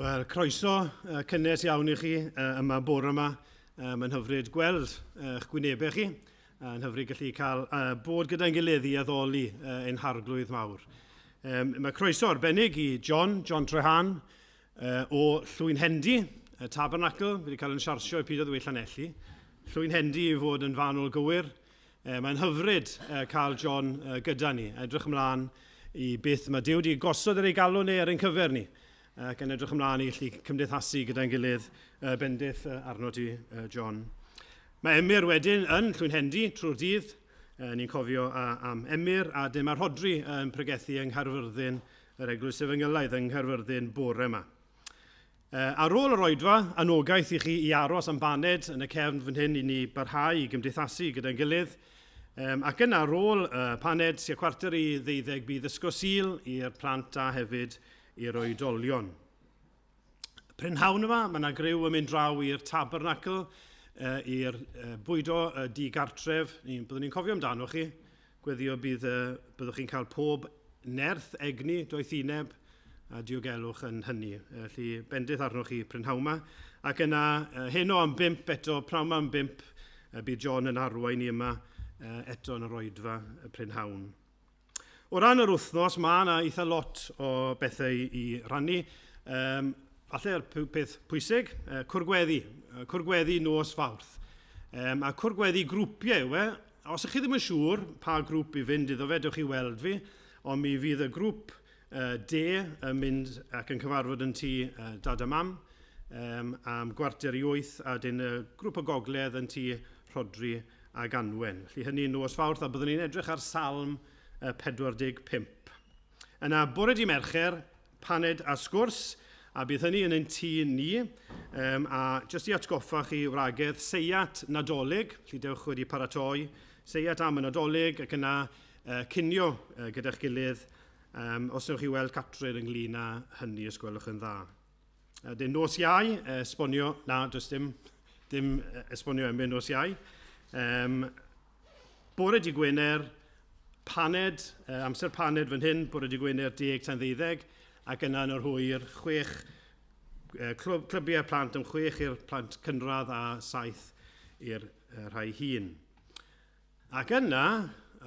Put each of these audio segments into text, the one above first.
Wel, croeso cynnes iawn i chi yma bore yma. Mae'n hyfryd gweld eich gwynebau chi. Yn hyfryd gallu cael bod gyda'n gilydd i addoli ein harglwydd mawr. Mae croeso arbennig i John, John Trehan, o Llwynhendy, y Tabernacl. Fi wedi cael yn siarsio i pido ddweud Llanelli. Llwynhendy i fod yn fanwl gywir. Mae'n hyfryd cael John gyda ni. Edrych ymlaen i beth mae Duw wedi gosod ar ei galw neu ar ein cyfer ni. Ac yn edrych ymlaen i allu cymdeithasu gyda'n gilydd bendith arno ti, John. Mae Emyr wedyn yn Llwynhendy trwy'r dydd. Ni'n cofio am Emyr a dim ar Rhodri yn pregethu yng Nghaerfyrddin, yr Eglwys Efengylaidd yng Nghaerfyrddin bore yma. Ar ôl yr oedfa, anogaeth i chi i aros am baned yn y cefn fan hyn i ni barhau i gymdeithasu gyda'n gilydd. Ac yna ar ôl paned, tua 11:45 bydd ysgol Sul i'r plant a hefyd i'r oedolion. Prynhawn yma, mae yna griw yn mynd draw i'r tabernacl, i'r bwydo di-gartref. Byddwn ni'n cofio amdano chi. Gweddio bydd, byddwch chi'n cael pob nerth, egni, doethineb a diogelwch yn hynny. Felly, bendith arnoch chi prynhawn yma. Ac yna, heno am bump eto, pnawn yma am bump, bydd John yn arwain ni yma eto yn yr oedfa y prynhawn. O ran yr wythnos, mae yna eitha lot o bethau i rannu. Falle'r peth pwysig, cwrgweddi. Cwrgweddi nos Fawrth. A cwrgweddi grwpiau yw e. Os ych chi ddim yn siŵr pa grŵp i fynd iddo fe, dewch i weld fi, ond mi fydd y grŵp D yn mynd ac yn cyfarfod yn tŷ Dad a Mam am 7:45, a dyn y grŵp y Gogledd yn tŷ Rhodri ag Anwen. Felly hynny nos Fawrth, a byddwn ni'n edrych ar Salm 45. Yna, bore di Mercher, paned a sgwrs, a bydd hynny yn ein tŷ ni. A jyst i atgoffa chi wragedd, seiat Nadolig, felly dewch wedi paratoi, seiat am y Nadolig, ac yna cinio gyda'ch gilydd, os newch chi weld Catrin ynglyn â hynny, os gwelwch yn dda. Dyn nos Iau, esbonio, na, does dim, dim esbonio emyn nos Iau. Bore di Gwener, paned, amser paned fan hyn, bore di Gwener 10 tan 12, ac yna yn yr hwyr, 6, clwb, clybiau plant am 6 i'r plant cynradd a 7 i'r rhai hŷn. Ac yna,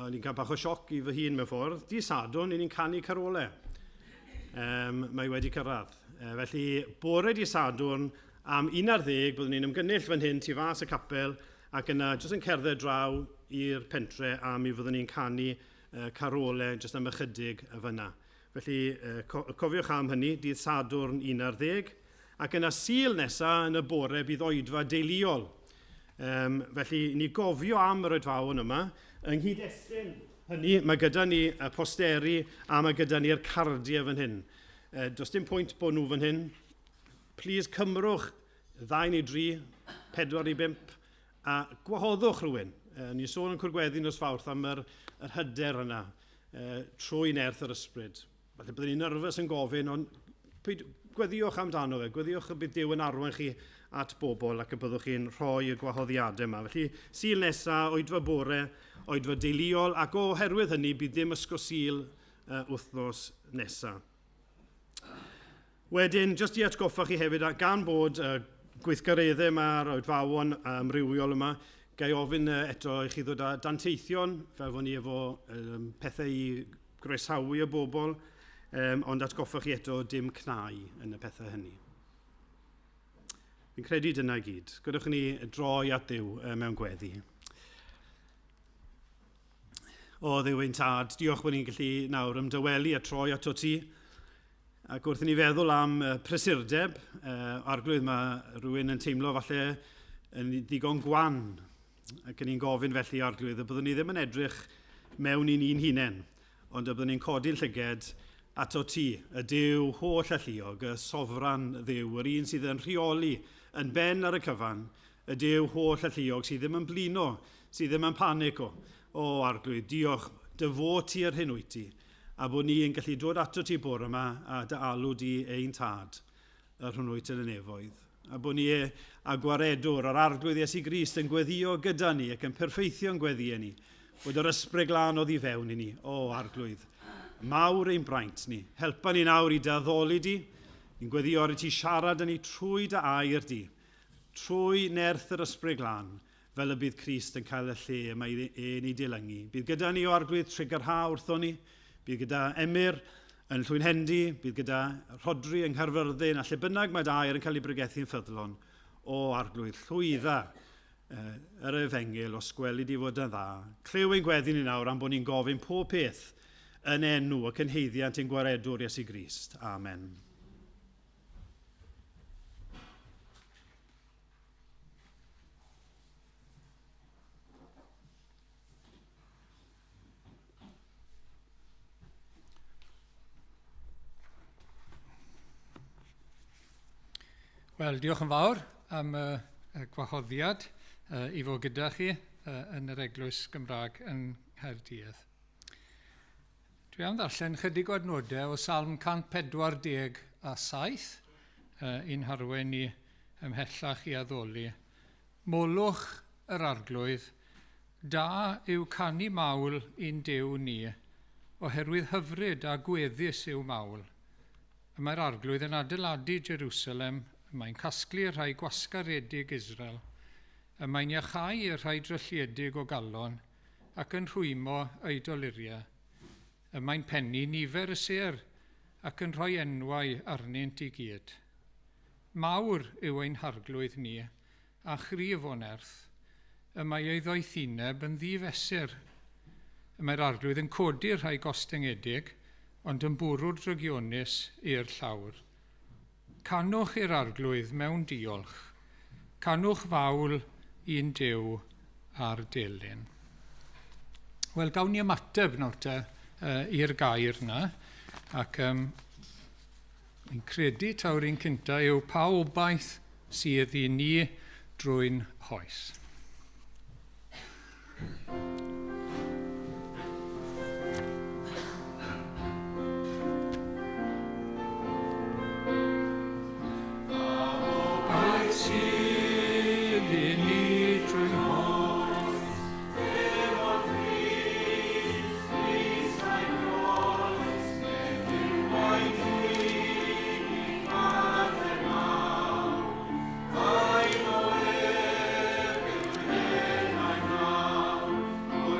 o'n i'n cael bach o sioc i fy hun mewn ffordd, di Sadwrn, ni'n canu carolau. Mae wedi cyrraedd. Felly, bore di Sadwrn, am 11, byddwn ni'n ymgynnull fan hyn tu fas y capel, ac yna jyst yn cerdded draw i'r pentre a mi fyddwn ni'n canu carolau jyst am ychydig y fyna. Felly, cofiwch am hynny, dydd Sadwrn 11, ac yna Sul nesa yn y bore bydd oedfa deuluol. Felly, ni gofio am yr oedfaon yma. Yng nghyd-destun hynny, mae gyda ni y posteri a mae gyda ni'r cardiau fan hyn. Does dim pwynt bod nhw fan hyn. Please cymrwch 2 neu 3, 4 neu 5, a gwahoddwch rhywun. Ni'n sôn yn Cwrgweddi nos Fawrth am yr hyder yna trwy nerth yr ysbryd. Falle byddwn ni'n nervous yn gofyn, ond gweddiwch amdano fe. Gweddiwch y bydd Duw yn arwain chi at bobl ac y byddwch chi'n rhoi y gwahoddiadau yma. Felly, Sul nesaf, oedfa bore, oedfa deuluol, ac oherwydd hynny, bydd dim ysgol Sul wythnos nesaf. Wedyn, jyst i atgoffa chi hefyd, gan bod gweithgareddau yma a'r oedfawon amrywiol yma, ga i ofyn eto i chi ddod â danteithion, fel fod ni efo pethau i groesawu y bobl, ond atgoffa chi eto dim cnau yn y pethau hynny. Fi'n credu dyna i gyd. Gwedwch ni droi at Dduw mewn gweddi. O Dduw ein tad, diolch bod ni'n gallu nawr ymdawelu a troi ato ti. Ac wrth i ni feddwl am prysurdeb, Arglwydd, mae rhywun yn teimlo falle yn ddigon gwan. Ac yn ni'n gofyn felly, Arglwydd, y byddwn ni ddim yn edrych mewn i'n un hunain, ond y byddwn ni'n codi'n llyged ato ti, y Duw holl alluog, y sofran Dduw, yr un sydd yn rheoli yn ben ar y cyfan, y Duw holl alluog sydd ddim yn blino, sydd ddim yn panico. O, Arglwydd, diolch, dy fod ti yr hyn wyt ti, a bod ni yn gallu dod ato ti bore yma a dy alw di ein tad, yr hwn wyt yn y nefoedd. A bod ni a gwaredwr yr Arglwydd Iesu Grist yn gweddio gyda ni ac yn perffeithio'n gweddïau ni, bod yr ysbryd glân oddi fewn i ni. O, Arglwydd, mawr ein braint ni. Helpa ni nawr i dy addoli di. Ni'n gweddio ar i ti siarad yn ni trwy dy air di, trwy nerth yr Ysbryd Glân, fel y bydd Crist yn cael y lle y mae e'n ei dilyngu. Bydd gyda ni o Arglwydd Tregarha wrthon ni, bydd gyda Emyr yn Llwynhendy, bydd gyda Rhodri yng Nghaerfyrddin, a lle bynnag mae dy air yn cael ei bregethu'n ffyddlon, o Arglwydd, llwydda yr efengyl os gweli di fod yn dda. Clyw ein gweddi ni nawr am bod ni'n gofyn pob peth yn enw y cynheiddiant ein gwaredwr Iesu Grist. Amen. Wel, diolch yn fawr am y gwahoddiad i fod gyda chi yn yr Eglwys Gymraeg yng Nghaerdydd. Dwi am ddarllen chydig o adnodau o Salm 147 i'n harwain ni ymhellach i addoli. Molwch yr Arglwydd, da yw canu mawl i'n Duw ni, oherwydd hyfryd a gweddus yw mawl. Y mae'r Arglwydd yn adeiladu Jerusalem, mae'n casglu rhai gwasgaredig Israel, y mae'n iachau y rhai drylliedig o galon ac yn rhwymo ei doluriau. Y mae'n pennu nifer y sêr ac yn rhoi enwau arnynt i gyd. Mawr yw ein harglwydd ni, a chryf o nerth. Y mae ei ddoethineb yn ddifesur. Y mae'r arglwydd yn codi'r rhai gostyngedig, ond yn bwrw'r drygionus i'r llawr. Canwch i'r arglwydd mewn diolch. Canwch fawl i'n Duw a'r delyn. Wel, gawn ni ymateb nawr te i'r gair yna. Ac fi'n credu taw'r un cynta yw pa obaith sydd i ni drwy'n hoes. Sydd i ni drwy'n hoes, dim ond Crist, Crist a'i groes, ef yw ein unig fater mawr. Fain o ef yw'r enau mawr,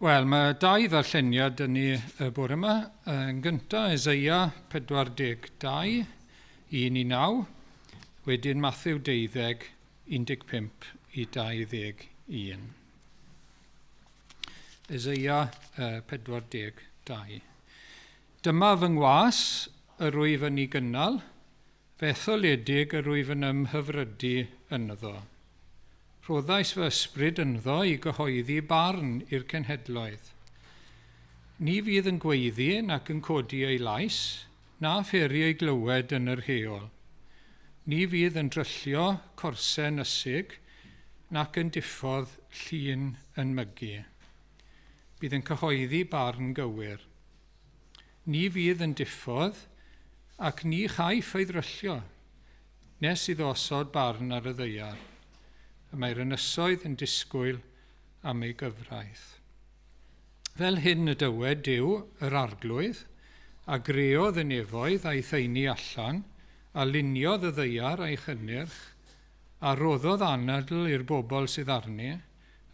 Wel, mae dau ddarlleniad yn ni y bore yma. Yn gyntaf, Eseia 42, 1-9, wedyn Mathew 12, 15 i 21. Eseia 42. Dyma fy ngwas, yr wyf yn ei gynnal, fy etholedig yr wyf yn ymhyfrydu ynddo. Rhoddais fy ysbryd ynddo i gyhoeddi barn i'r cenhedloedd. Ni fydd yn gweiddi nac yn codi ei lais, na pheri ei glywed yn yr heol. Ni fydd yn dryllio corsen ysig, nac yn diffodd llun yn mygu. Bydd yn cyhoeddi barn gywir. Ni fydd yn diffodd, ac ni chaiff ei ddryllio, nes iddo osod barn ar y ddaear. Y mae'r ynysoedd yn disgwyl am ei gyfraith. Fel hyn y dywed Duw yr Arglwydd, a greodd y nefoedd a'i theini allan, a luniodd y ddaear a'i chynnyrch, a roddodd anadl i'r bobl sydd arni,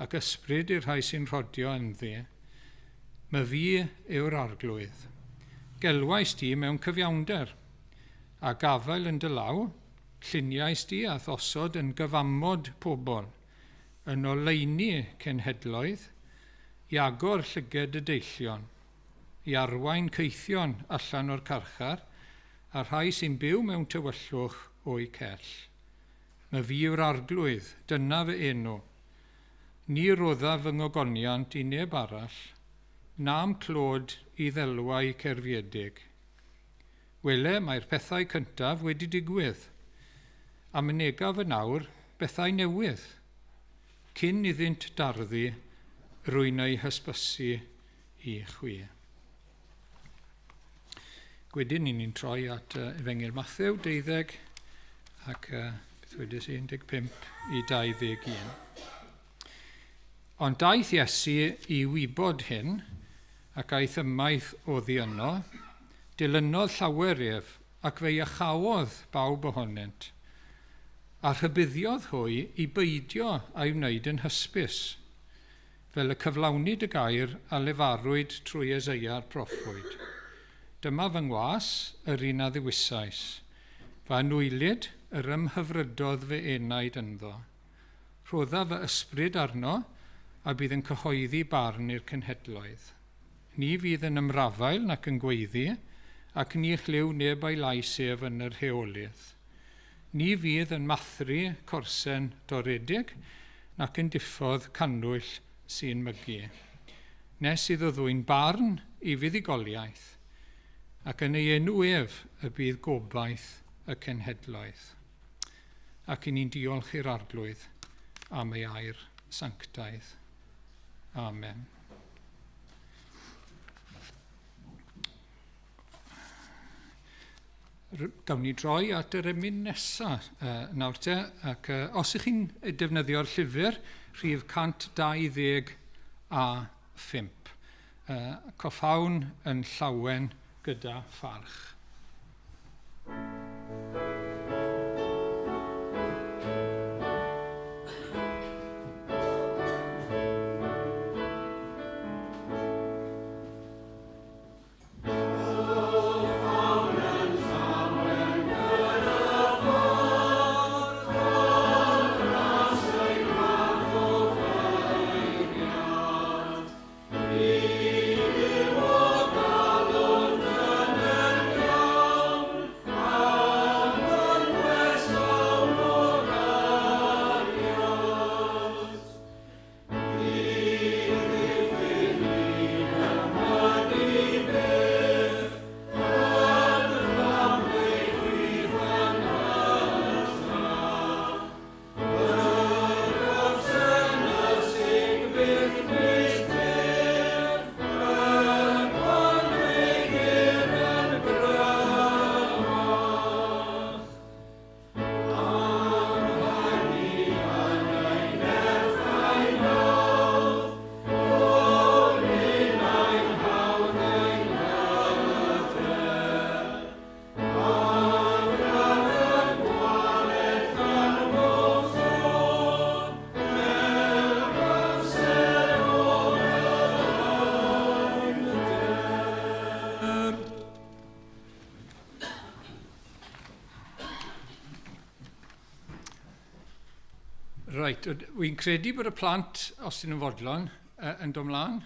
ac ysbryd i'r rhai sy'n rhodio ynddi. My fi yw'r Arglwydd. Gelwais di mewn cyfiawnder, a gafael yn dy law, lluniais di a thosod yn gyfamod pobl, yn oleuni cenhedloedd, i agor llyged y deillion, i arwain caethion allan o'r carchar, a rhai sy'n byw mewn tywyllwch o'u cell. My fi yw'r Arglwydd, dyna fy enw. Ni roddaf fy ngogoniant i neb arall, na'm clod i ddelwau cerfiedig. Wele, mae'r pethau cyntaf wedi digwydd, a mynegaf yn awr bethau newydd. Cyn iddynt darddu, rwy'n eu hysbysu i chwi. Wedyn, ni'n troi at Efengyl Mathew 12 ac beth wedes i, 15 i 21. Ond daeth Iesu i wybod hyn ac aeth ymaith oddi yno, dilynodd llawer ef ac fe iachaodd bawb ohonynt, a rhybuddiodd hwy i beidio a'i wneud yn hysbys, fel y cyflawnid y gair a lefarwyd trwy Eseia'r proffwyd. Dyma fy ngwas, yr un a ddewisais. Fy anwylyd, yr ymhyfrydodd fy enaid ynddo. Rhodda fy ysbryd arno, a bydd yn cyhoeddi barn i'r cenhedloedd. Ni fydd yn ymrafael nac yn gweiddi, ac ni chlyw neb a'i lais ef yn yr heolydd. Ni fydd yn mathru corsen doredig, nac yn diffodd cannwyll sy'n mygu. Nes iddo ddwyn barn i fuddugoliaeth, ac yn ei enw ef y bydd gobaith y cenhedloedd. Ac i ni'n diolch i'r Arglwydd am ei air sanctaidd. Amen. Gawn ni droi at yr emyn nesaf nawr te, ac os ych chi'n defnyddio'r llyfr, rhif 125. Coffawn yn llawen gyda pharch. Reit, wy'n credu bod y plant, os ydyn nhw'n fodlon, yn dod mlaen.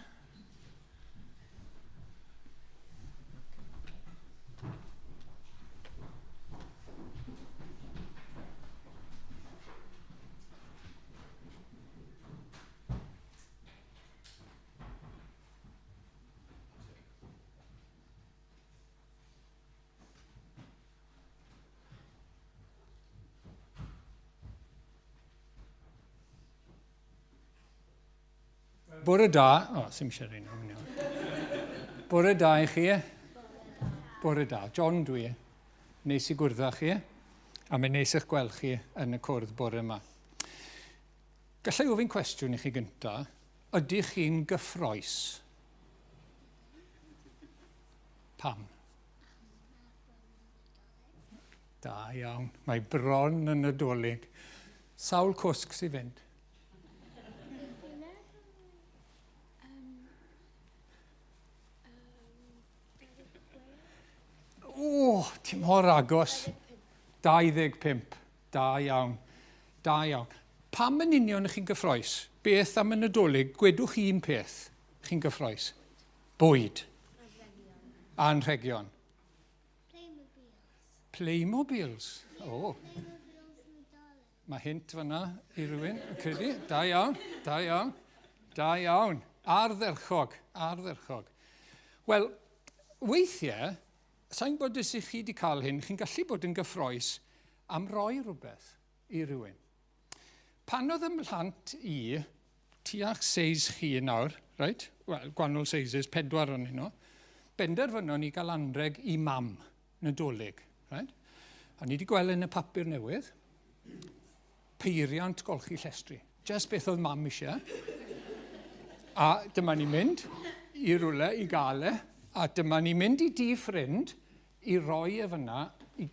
Bore da. O, sy'n eisiau rhaid nhw. Bore da i chi. Bore da. John dwi. Neis i gwrdd â chi. A mae'n neis eich gweld chi yn y cwrdd bore yma. Gallai ofyn cwestiwn i chi gynta. Ydych chi'n gyffroes? Pam? Da iawn. Mae bron yn Nadolig. Sawl cwsg sy'n fynd? O, ti mor agos. 25. Da iawn. Da iawn. Pam yn union ych chi'n gyffroes? Beth am y Nadolig? Gwedwch un peth. Chi'n gyffroes. Bwyd. Anrhegion. Playmobiles. Playmobiles. O. Mae hint fyna i rywun, yn credu. Da iawn, da iawn, da iawn. Ardderchog, ardderchog. Wel, weithiau, sa'n gwybod os ych chi wedi cael hyn, chi'n gallu bod yn gyffroes am roi rhywbeth i rywun. Pan oedd y mhlant i, tua'ch seis chi nawr, right? Wel, gwahanol sizes, 4 o'n nhw, benderfynon ni gael anreg i mam Nadolig, right? A ni wedi gweld yn y papur newydd, peiriant golchi llestri. Just beth oedd mam eisiau. A dyma ni'n mynd i rywle i gael e, a dyma ni'n mynd i dŷ ffrind i roi e fyna i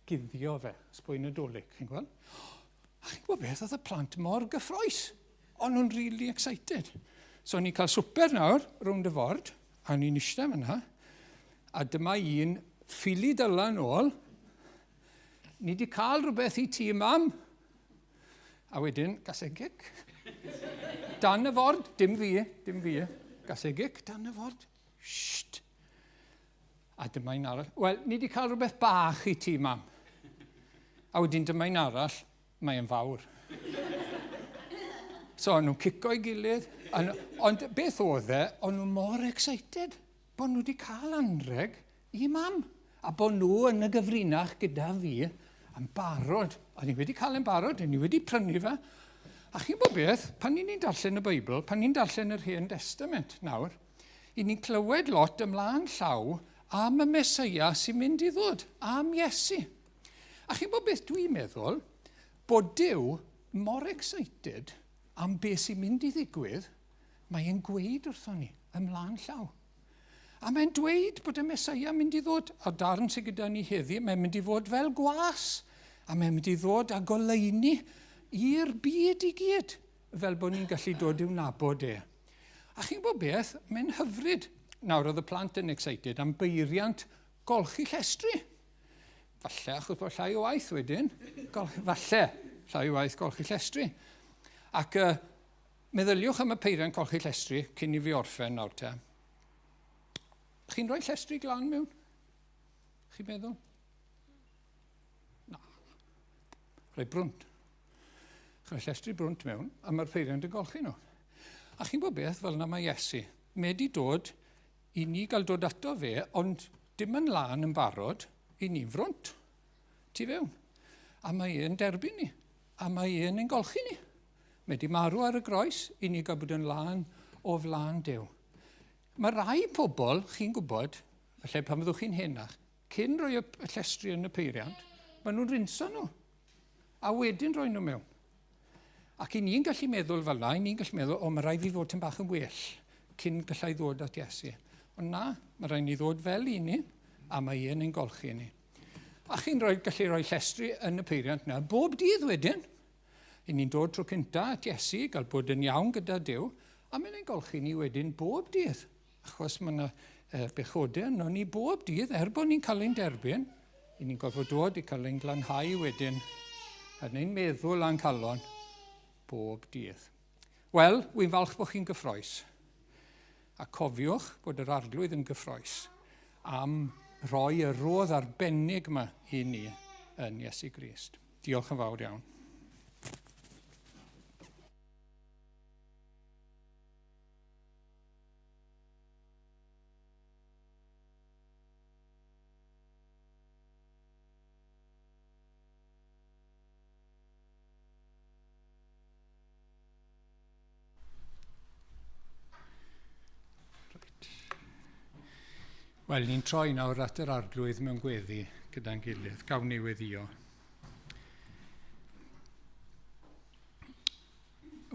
guddio fe, sbwy Nadolig, chi'n gweld? A chi'n gwybod beth, oedd y plant mor gyffroes. O'n nhw'n really excited. So ni'n cael swper nawr, rownd y ford, a ni'n eistedd fyna, a dyma un ffili dyla nôl. Ni wedi cael rhywbeth i ti, mam. A wedyn, gaseg gic. Dan y ford, dim fi, dim fi. Gaseg gic, dan y ford. Sht. A dyma un arall. Wel, ni wedi cael rhywbeth bach i ti, mam. A wedyn dyma un arall, mae'n fawr. So, o'n nhw'n cico i gilydd. Ond beth oedd e, o'n nhw mor excited bod nhw wedi cael anreg i mam. A bod nhw yn y gyfrinach gyda fi yn barod. O'n i wedi cael yn barod, o'n i wedi prynu fe. A chi'n bod beth, pan ni'n darllen y Beibl, pan ni'n darllen yr Hen Testament nawr, i ni'n clywed lot ymlaen llaw am y Meseia sy'n mynd i ddod, am Iesu. A chi'n bod beth dwi'n meddwl, bod Duw mor excited am beth sy'n mynd i ddigwydd, mae e'n gweud wrthon ni ymlaen llaw. A mae'n dweud bod y Meseia mynd i ddod, a darn sydd gyda ni heddi, mae'n mynd i fod fel gwas, a mae'n mynd i ddod â goleuni i'r byd i gyd, fel bod ni'n gallu dod i'w nabod e. A chi'n gwybod beth, mae'n hyfryd. Nawr oedd y plant yn excited am beiriant golchi llestri. Falle, achos bod llai o waith wedyn. Falle, llai o waith golchi llestri. Ac meddyliwch am y peiriant golchi llestri cyn i fi orffen nawr te. Chi'n rhoi llestri glan mewn? Chi'n meddwl? Na. Rhoi brwnt. Chi'n rhoi llestri brwnt mewn, a mae'r peiriant yn golchi nhw. A chi'n gwybod beth, fel yna mae Iesu. Mae wedi dod i ni gael dod ato fe, ond dim yn lân yn barod, i ni'n frwnt. Tu fewn. A mae e'n derbyn ni. A mae e'n ein golchi ni. Mae wedi marw ar y groes i ni gael bod yn lân o flaen Duw. Mae rai pobl, chi'n gwybod, falle pan fyddwch chi'n henach, cyn rhoi y llestri yn y peiriant, maen nhw'n rinso nhw. A wedyn rhoi nhw mewn. Ac i ni'n gallu meddwl fel yna, i ni'n gallu meddwl, o, mae rhaid fi fod yn bach yn well cyn gallai ddod at Iesu. Ond na, mae rhaid ni ddod fel i ni, a mae e'n ein golchi ni. A chi'n rhoi, gallu rhoi llestri yn y peiriant na bob dydd wedyn. I ni'n dod tro cynta at Iesu, gael bod yn iawn gyda Duw, a mae'n ein golchi ni wedyn bob dydd. Achos mae yna bechodau yno ni bob dydd, er bod ni'n cael ein derbyn, i ni'n gorfod dod i cael ein glanhau wedyn, yn ein meddwl a'n calon, bob dydd. Wel, wy'n falch bod chi'n gyffroes. A cofiwch bod yr arglwydd yn gyffroes am roi y rodd arbennig yma i ni yn Iesu Grist. Diolch yn fawr iawn. Wel, ni'n troi nawr at yr arglwydd mewn gweddi gyda'n gilydd. Gawn ni weddio.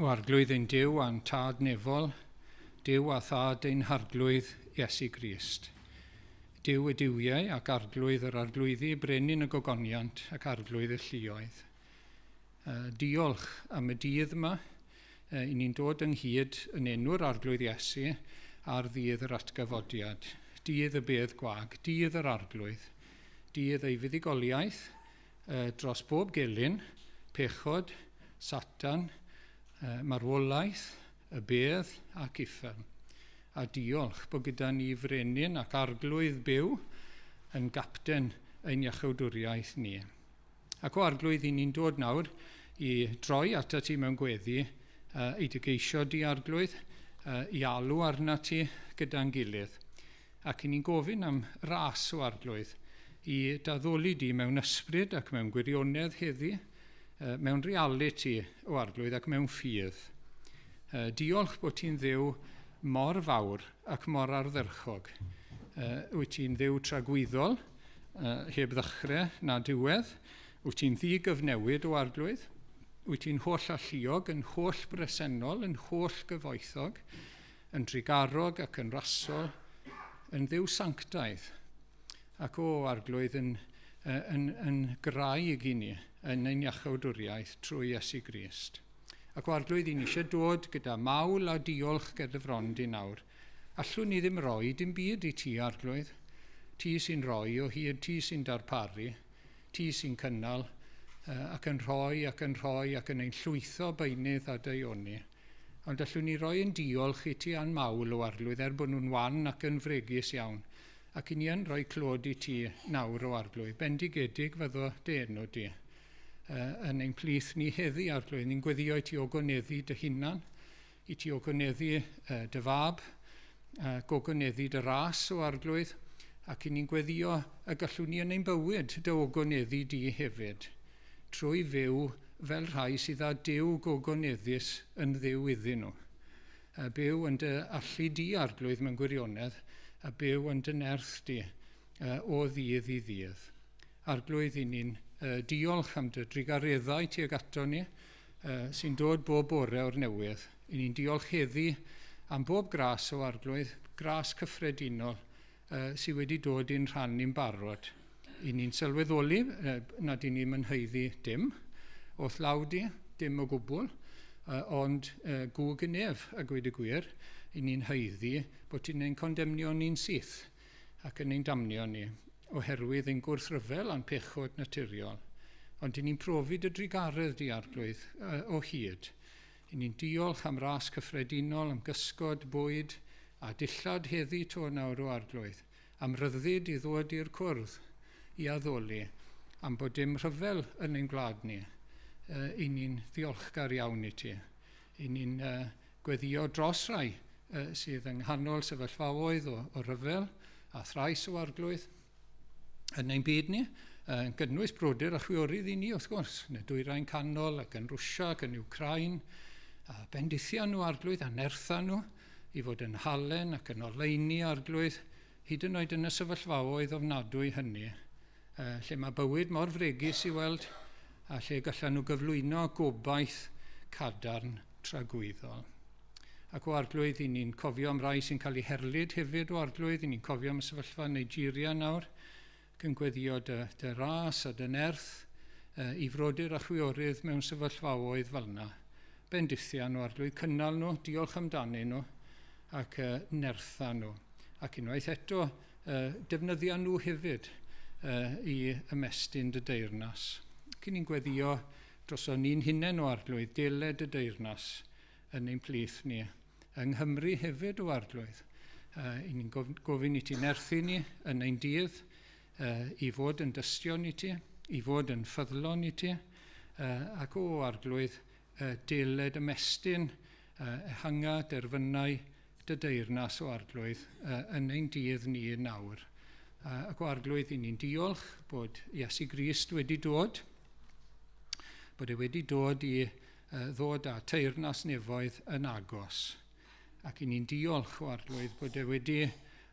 O arglwydd ein Duw a'n tad nefol, Duw a thad ein harglwydd Iesu Grist. Duw y duwiau ac arglwydd yr arglwyddi, brenin y gogoniant ac arglwydd y lluoedd. Diolch am y dydd yma. I ni'n dod ynghyd yn enw'r arglwydd Iesu ar ddydd yr atgyfodiad. Dydd y bedd gwag, dydd yr arglwydd, dydd ei fuddugoliaeth dros bob gelyn, pechod, Satan, marwolaeth, y bedd ac uffern. A diolch bod gyda ni frenin ac arglwydd byw yn gapten ein iachawdwriaeth ni. Ac o arglwydd, i ni'n dod nawr i droi atat ti mewn gweddi, i dy geisio di arglwydd, i alw arna ti gyda'n gilydd. Ac i ni'n gofyn am ras o arglwydd i daddoli di mewn ysbryd ac mewn gwirionedd heddi, mewn realiti o arglwydd ac mewn ffydd. Diolch bod ti'n ddiw mor fawr ac mor ardderchog. Wyt ti'n ddiw tragwyddol, heb ddechrau na diwedd. Wyt ti'n ddigyfnewid o arglwydd. Wyt ti'n holl alluog, yn holl bresennol, yn holl gyfoethog, yn drugarog ac yn rasol, yn ddiw sanctaidd. Ac o arglwydd yn graig i ni yn ein iachawdwriaeth trwy Iesu Grist. Ac o arglwydd, i ni eisiau dod gyda mawl a diolch ger dy fron di nawr. Allwn ni ddim roi dim byd i ti, arglwydd. Ti sy'n rhoi o hyd, ti sy'n darparu, ti sy'n cynnal ac yn rhoi ac yn rhoi ac yn ein llwytho beunydd a daioni. Ond allwn ni roi yn diolch i ti a'n mawl o arglwydd, er bod nhw'n wan ac yn fregus iawn. Ac i ni yn rhoi clod i ti nawr o arglwydd. Bendigedig fyddo dy enw di. Yn ein plith ni heddi, arglwydd, ni'n gweddio i ti ogoneddu dy hunan, i ti ogoneddu dy fab, gogoneddu dy ras o arglwydd, ac i ni'n gweddio y gallwn ni yn ein bywyd dy ogoneddu di hefyd, trwy fyw fel rhai sydd â Duw gogoneddus yn ddiw iddyn nhw. Byw yn dy allu di, arglwydd, mewn gwirionedd, a byw yn dy nerth di o ddydd i ddydd. Arglwydd, i ni'n diolch am dy drugareddau tuag ato ni, sy'n dod bob bore o'r newydd. I ni'n diolch heddi am bob gras o arglwydd, gras cyffredinol sydd wedi dod i'n rhan ni'n barod. I ni'n sylweddoli nad i ni'n mynhaeddu dim, o'th law di, dim o gwbl, ond gwg y nef, a gweud y gwir, i ni'n haeddu bod ti'n ein condemnio ni'n syth ac yn ein damnio ni, oherwydd ein gwrthryfel a'n pechod naturiol. Ond i ni'n profi dy drugaredd di, arglwydd, o hyd. I ni'n diolch am ras cyffredinol, am gysgod, bwyd a dillad heddi to nawr o arglwydd, am ryddid i ddod i'r cwrdd, i addoli, am bod dim rhyfel yn ein gwlad ni. I ni'n ddiolchgar iawn i ti. I ni'n gweddio dros rai sydd yng nghanol sefyllfaoedd o ryfel a thrais o arglwydd yn ein byd ni, yn gynnwys brodyr a chwiorydd i ni, wrth gwrs, yn y Dwyrain Canol ac yn Rwsia ac yn Wcráin, a bendithia nhw arglwydd a nertha nhw i fod yn halen ac yn oleuni arglwydd, hyd yn oed yn y sefyllfaoedd ofnadwy hynny, lle mae bywyd mor fregus i weld a lle gallan nhw gyflwyno gobaith cadarn tragwyddol. Ac o arglwydd, i ni'n cofio am rai sy'n cael eu herlid hefyd o arglwydd, i ni'n cofio am y sefyllfa Nigeria nawr, ac yn gweddio dy ras a dy nerth i frodyr a chwiorydd mewn sefyllfaoedd fel yna. Bendithia nhw arglwydd, cynnal nhw, diolch amdanyn nhw ac nertha nhw. Ac unwaith eto, defnyddia nhw hefyd i ymestyn dy deyrnas. Cyn ni'n gweddio droson ni'n hunain o Arglwydd, deled y deyrnas yn ein plith ni. Yng Nghymru hefyd o Arglwydd. I ni'n gofyn i ti nerthu ni yn ein dydd, i fod yn dystion i ti, i fod yn ffyddlon i ti, ac o Arglwydd, deled ymestyn ehanga derfynau dy deyrnas o Arglwydd yn ein dydd ni nawr. Ac o Arglwydd, i ni'n diolch bod Iesu Grist wedi dod, bod e wedi dod i ddod â teyrnas nefoedd yn agos. Ac i ni'n diolch o Arglwydd bod e wedi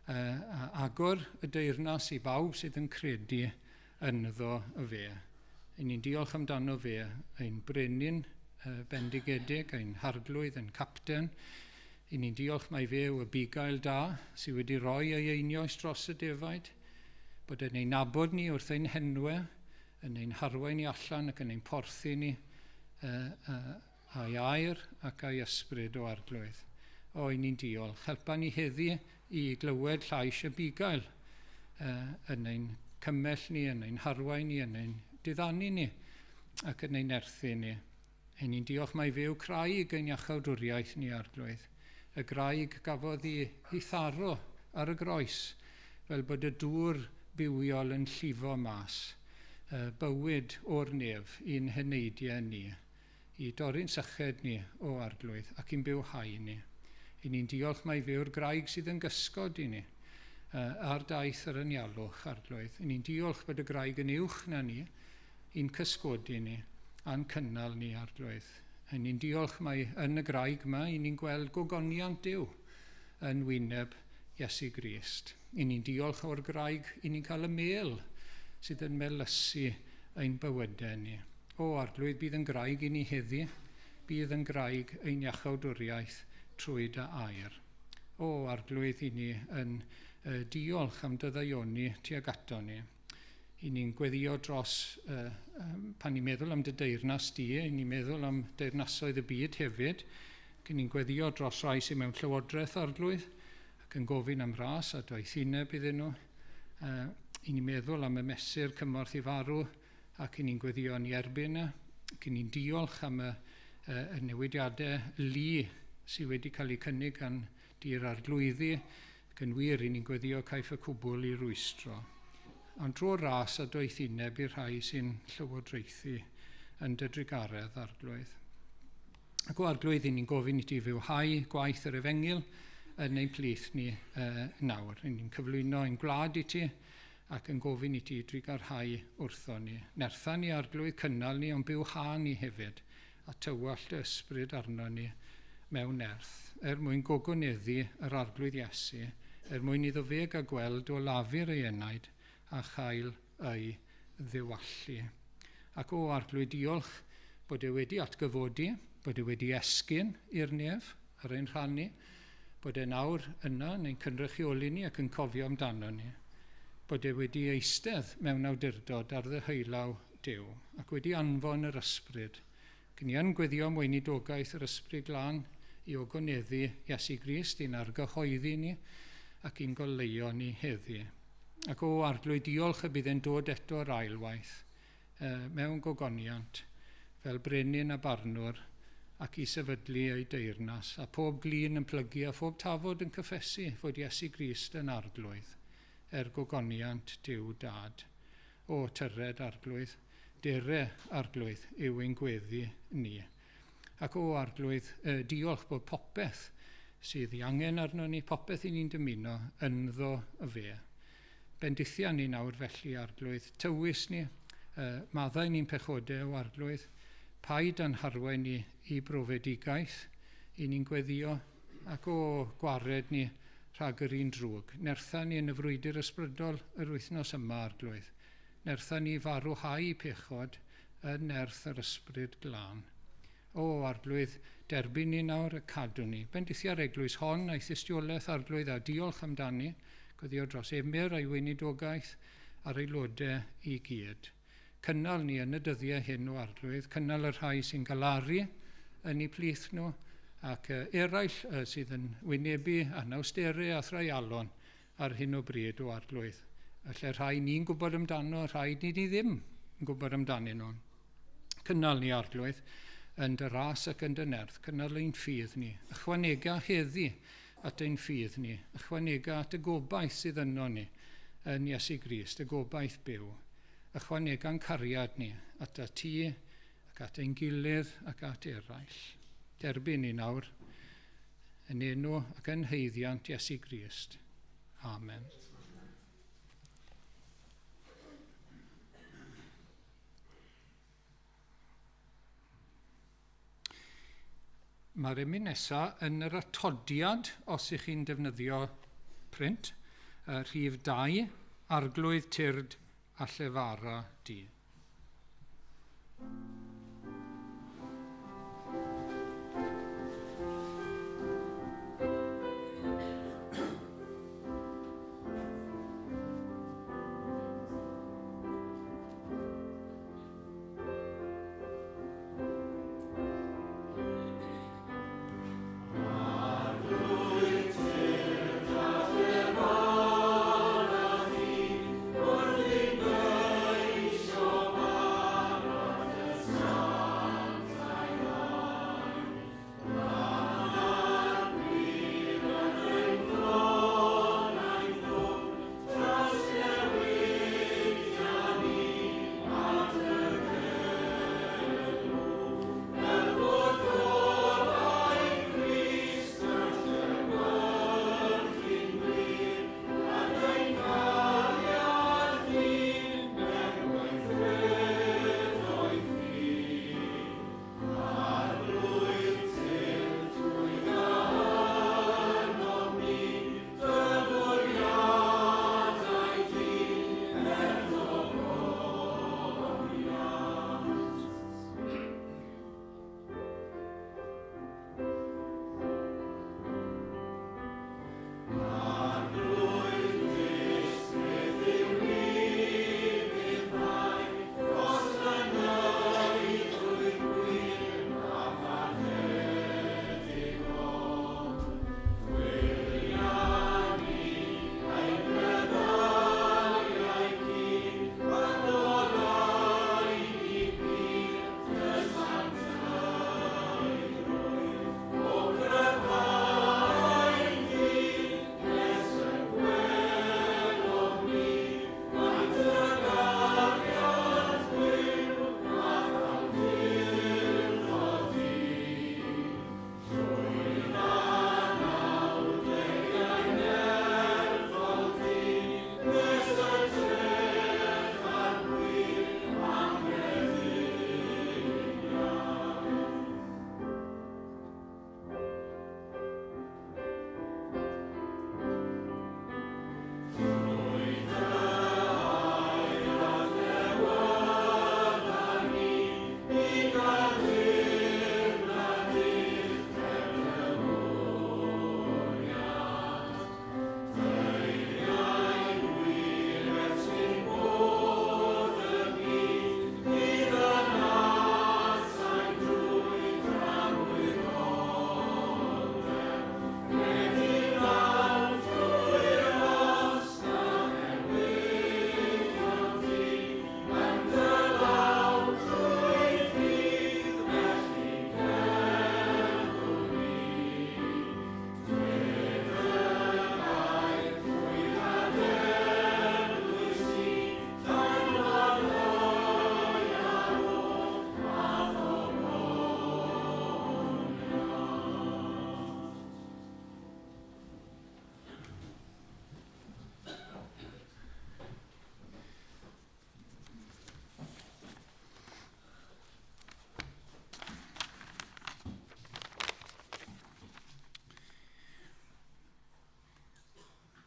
agor y deyrnas i bawb sydd yn credu ynddo fe. I ni'n diolch amdano fe, ein brenin bendigedig, ein harglwydd, ein capten. I ni'n diolch mai fe yw y bugail da sydd wedi rhoi ei einioes dros y defaid, bod e'n ein nabod ni wrth ein henwau, yn ein harwain ni allan ac yn ein porthi ni a'i air ac a'i ysbryd o Arglwydd. O, i ni'n diolch. Helpa ni heddi i glywed llais y bugail yn ein cymell ni, yn ein harwain ni, yn ein diddanu ni ac yn ein nerthu ni. I ni'n diolch mai fe yw craig ein iachawdwriaeth ni, Arglwydd. Y graig gafodd ei tharo ar y groes, fel bod y dŵr bywiol yn llifo mas, bywyd o'r nef i'n heneidiau ni, i dorri'n syched ni o Arglwydd ac i'n bywhau ni. I ni'n diolch mai fe yw'r graig sydd yn gysgod i ni ar daith yr anialwch, Arglwydd. I ni'n diolch bod y graig yn uwch na ni, i'n cysgodi ni a'n cynnal ni, Arglwydd. I ni'n diolch mai yn y graig yma, i ni'n gweld gogoniant Duw yn wyneb Iesu Grist. I ni'n diolch o'r graig, i ni'n cael y mel sydd yn melysu ein bywydau ni. O Arglwydd, bydd yn graig i ni heddi, bydd yn graig ein iachawdwriaeth trwy dy air. O Arglwydd, i ni yn diolch am dy ddaioni tuag ato ni. I ni'n gweddio dros, pan ni'n meddwl am dy deyrnas di, i ni'n meddwl am deyrnasoedd y byd hefyd, ac i ni'n gweddio dros rai sydd mewn llywodraeth, Arglwydd, ac yn gofyn am ras a doethineb iddyn nhw. I ni'n meddwl am y mesur cymorth i farw, ac i ni'n gweddio yn ei erbyn e, ac i ni'n diolch am y newidiadau lu sydd wedi cael eu cynnig gan dir arglwyddi, ac yn wir i ni'n gweddio caiff y cwbl i rwystro. Ond drwy'r ras a doethineb i'r rhai sy'n llywodraethu yn dy drugaredd, Arglwydd. Ac o Arglwydd, i ni'n gofyn i ti fywhau gwaith yr efengyl yn ein plith ni nawr. I ni'n cyflwyno ein gwlad i ti ac yn gofyn i ti drugarhau wrtho ni. Nertha ni, Arglwydd, cynnal ni, ond bywha ni hefyd, a tywallt y ysbryd arno ni mewn nerth, er mwyn gogoneddu yr Arglwydd Iesu, er mwyn iddo fe gael gweld o lafur ei enaid a chael ei ddiwallu. Ac o Arglwydd, diolch bod e wedi atgyfodi, bod e wedi esgyn i'r nef ar ein rhan ni, bod e nawr yna yn ein cynrychioli ni ac yn cofio amdano ni, bod e wedi eistedd mewn awdurdod ar ddeheulaw Duw ac wedi anfon yr ysbryd. Ac ni yn gweddio am weinidogaeth yr ysbryd glân i ogoneddu Iesu Grist, i'n argyhoeddi ni ac i'n goleuo ni heddi. Ac o Arglwydd, diolch y bydd e'n dod eto ar ailwaith mewn gogoniant fel brenin a barnwr ac i sefydlu ei deyrnas, a pob glin yn plygu a phob tafod yn cyffesu fod Iesu Grist yn Arglwydd, er gogoniant Duw Dad. O tyred Arglwydd, dere Arglwydd yw ein gweddi ni. Ac o Arglwydd, diolch bod popeth sydd ei angen arno ni, popeth i ni'n dymuno ynddo fe. Bendithia ni nawr felly, Arglwydd, tywys ni, maddau ni'n pechodau o Arglwydd, paid â'n harwain ni i brofedigaeth, i ni'n gweddio, ac o gwared ni rhag yr un drwg. Nertha ni yn y frwydr ysbrydol yr wythnos yma, Arglwydd. Nertha ni farwhau pechod yn nerth yr ysbryd glân. O Arglwydd, derbyn ni nawr y cadw ni. Bendithia'r eglwys hon a'i thystiolaeth, Arglwydd, a diolch amdani. Gweddio dros Emyr a'i weinidogaeth a'r aelodau i gyd. Cynnal ni yn y dyddiau hyn o Arglwydd, cynnal y rhai sy'n galaru yn eu plith nhw, ac eraill sydd yn wynebu anawsterau a threialon ar hyn o bryd o Arglwydd. Felly rhai ni'n gwybod amdano, rhai ni ddim yn gwybod amdanyn nhw. Cynnal ni, Arglwydd, yn dy ras ac yn dy nerth, cynnal ein ffydd ni. Ychwanega heddi at ein ffydd ni. Ychwanega at y gobaith sydd yno ni yn Iesu Grist, y gobaith byw. Ychwanega'n cariad ni at y ti ac at ein gilydd ac at eraill. Derbyn ni nawr yn enw ac yn haeddiant Iesu Grist. Amen. Mae'r emyn nesaf yn yr atodiad, os ych chi'n defnyddio print, rhif 2, Arglwydd Tyrd a Llefara Di.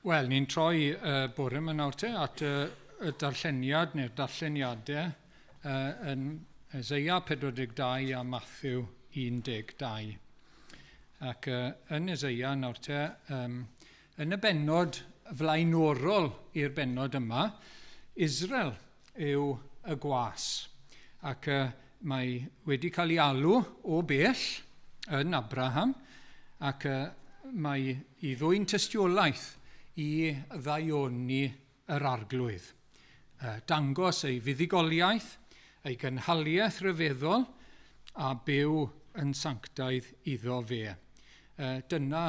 Wel, ni'n troi bore yma nawr te at y darlleniad neu'r darlleniadau yn Eseia 42 a Matthew 12. Ac yn Eseia nawr te, yn y bennod flaenorol i'r bennod yma, Israel yw y gwas. Ac mae wedi cael ei alw o bell yn Abraham, ac mae i ddwyn tystiolaeth i ddaioni yr arglwydd. Dangos ei fuddugoliaeth Ei gynhaliaeth ryfeddol a byw yn sanctaidd iddo fe. Dyna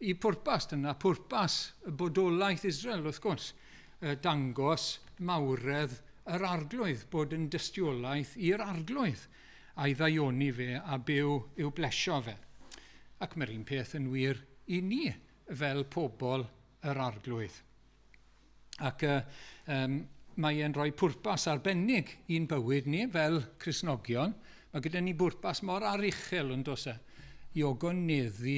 i pwrpas, dyna pwrpas y bodolaeth Israel, wrth gwrs. Dangos mawredd yr arglwydd, bod yn dystiolaeth i'r arglwydd a'i ddaioni fe a byw i'w blesio fe. Ac mae'r un peth yn wir i ni fel pobl yr arglwydd. Ac mae e'n rhoi pwrpas arbennig i'n bywyd ni fel Cristnogion. Mae gyda ni bwrpas mor aruchel yn does e, i ogoneddu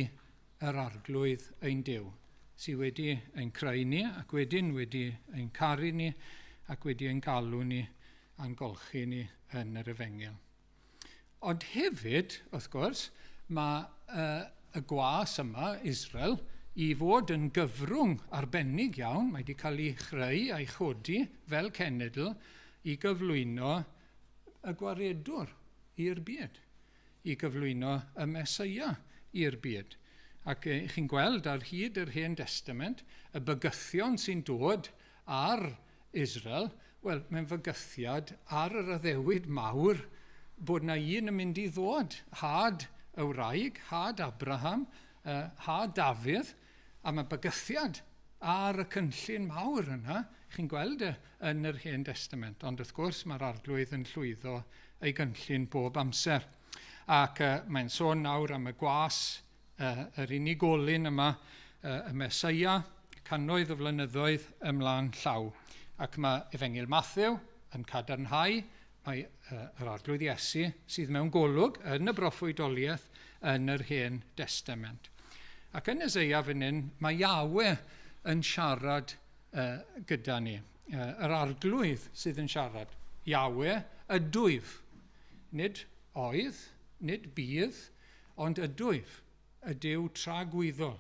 yr arglwydd ein Duw, sydd wedi ein creu ni ac wedyn wedi ein caru ni ac wedi ein galw ni a'n golchi ni yn yr efengyl. Ond hefyd, wrth gwrs, mae y gwas yma, Israel, i fod yn gyfrwng arbennig iawn, mae wedi cael ei chreu a'i chodi fel cenedl i gyflwyno y gwaredwr i'r byd, i gyflwyno y Meseia i'r byd. Ac chi'n gweld ar hyd yr Hen Testament, y bygythion sy'n dod ar Israel, wel, mae'n fygythiad ar yr addewid mawr bod na un yn mynd i ddod, had y wraig, had Abraham, had Dafydd, a mae bygythiad ar y cynllun mawr yna, chi'n gweld e yn yr Hen Testament, ond wrth gwrs mae'r arglwydd yn llwyddo ei gynllun bob amser. Ac mae'n sôn nawr am y gwas, yr unigolyn yma, y Meseia, cannoedd o flynyddoedd ymlaen llaw. Ac mae Efengyl Mathew yn cadarnhau mae yr arglwydd Iesu sydd mewn golwg yn y broffwydoliaeth yn yr Hen Testament. Ac yn Eseia fan hyn, mae Yahweh yn siarad gyda ni. Yr arglwydd sydd yn siarad. Yahweh ydwyf. Nid oedd, nid bydd, ond ydwyf. Y Duw tragwyddol.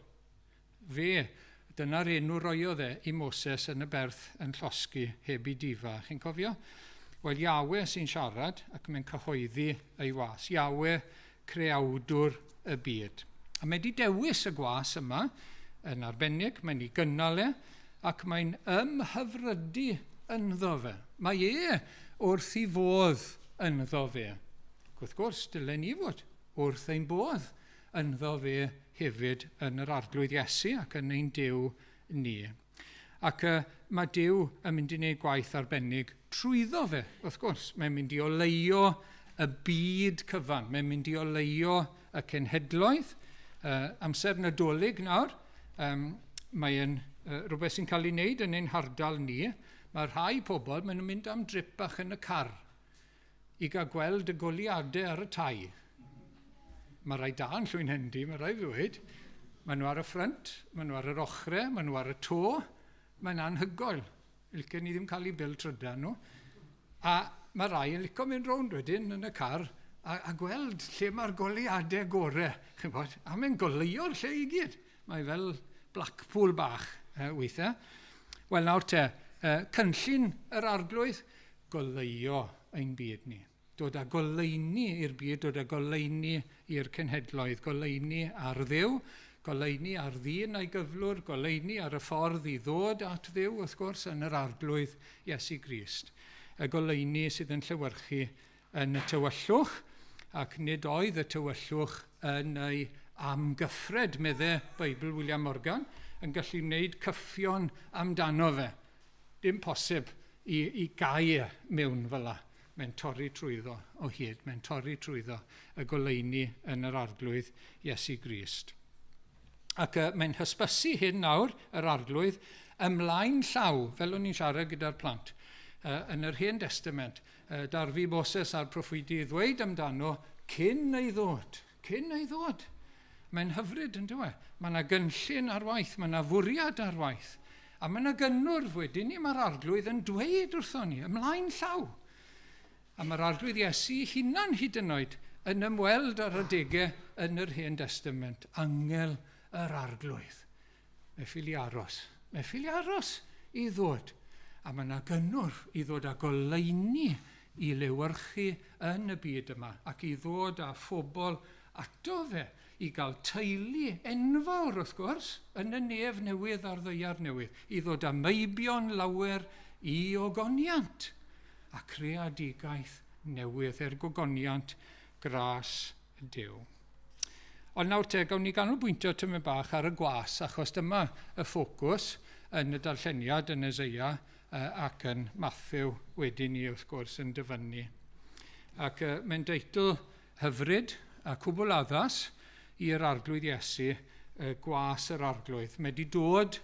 Fe, dyna'r enw roiodd e i Moses yn y berth yn llosgi heb i difa. Chi'n cofio? Wel, Yahweh sy'n siarad ac mae'n cyhoeddi ei was. Yahweh, creawdwr y byd. A mae wedi dewis y gwas yma yn arbennig, mae'n ei gynnal e, ac mae'n ymhyfrydu ynddo fe. Mae e wrth ei fodd ynddo fe. Ac wrth gwrs, dylen ni fod wrth ein bodd ynddo fe hefyd yn yr arglwydd Iesu ac yn ein Duw ni. Ac mae Duw yn mynd i wneud gwaith arbennig trwyddo fe, wrth gwrs. Mae'n mynd i oleuo y byd cyfan. Mae'n mynd i oleuo y cenhedloedd. Amser Nadolig nawr, mae'n rhywbeth sy'n cael ei wneud yn ein hardal ni. Mae rhai pobl, maen nhw'n mynd am drip bach yn y car i gael gweld y goleuadau ar y tai. Mae rhai da yn Llwynhendy, mae rhai fi ddweud. Maen nhw ar y ffrynt, maen nhw ar yr ochrau, maen nhw ar y to. Mae'n anhygoel. Licen ni ddim cael eu bil trydan nhw. A mae rai yn licio mynd rownd wedyn yn y car a gweld lle mae'r goleuadau gorau. Chi'n gwybod? A mae'n goleuo'r lle i gyd. Mae fel Blackpool bach weithiau. Wel nawr te, cynllun yr arglwydd, goleuo ein byd ni. Dod â goleuni i'r byd, dod â goleuni i'r cenhedloedd, goleuni ar Dduw, goleuni ar ddyn a'i gyflwr, goleuni ar y ffordd i ddod at Dduw, wrth gwrs, yn yr arglwydd Iesu Grist. Y goleuni sydd yn llewyrchu yn y tywyllwch, ac nid oedd y tywyllwch yn ei amgyffred, meddai Beibl William Morgan, yn gallu wneud cyffion amdano fe. Dim posib i gau e mewn fel la. Mae'n torri trwyddo o hyd, mae'n torri trwyddo y goleuni yn yr arglwydd Iesu Grist. Ac mae'n hysbysu hyn nawr, yr arglwydd, ymlaen llaw, fel o'n i'n siarad gyda'r plant, yn yr Hen Testament, darfu Moses a'r proffwydi ddweud amdano cyn ei ddod, cyn ei ddod. Mae'n hyfryd yn dyw e. Mae yna gynllun ar waith, mae yna fwriad ar waith. A mae yna gynnwrf wedyn ni, mae'r arglwydd yn dweud wrthon ni, ymlaen llaw. A mae'r arglwydd Iesu hunan hyd yn oed yn ymweld ar adegau yn yr Hen Testament, angel yr arglwydd. Mae ffili aros. Mae ffili aros i ddod. A mae yna gynnwrf i ddod â goleuni i lewyrchu yn y byd yma ac i ddod â phobl ato fe i gael teulu enfawr, wrth gwrs, yn y nef newydd a'r ddaear newydd, i ddod â meibion lawer i ogoniant a creadigaeth newydd er gogoniant gras Duw. Ond nawr te, gawn ni ganolbwyntio tymed bach ar y gwas, achos dyma y ffocws yn y darlleniad yn Eseia ac yn Matthew wedyn ni wrth gwrs yn dyfynnu. Ac mae'n deitl hyfryd a cwbl addas i'r Arglwydd Iesu, gwas yr Arglwydd. Mae wedi dod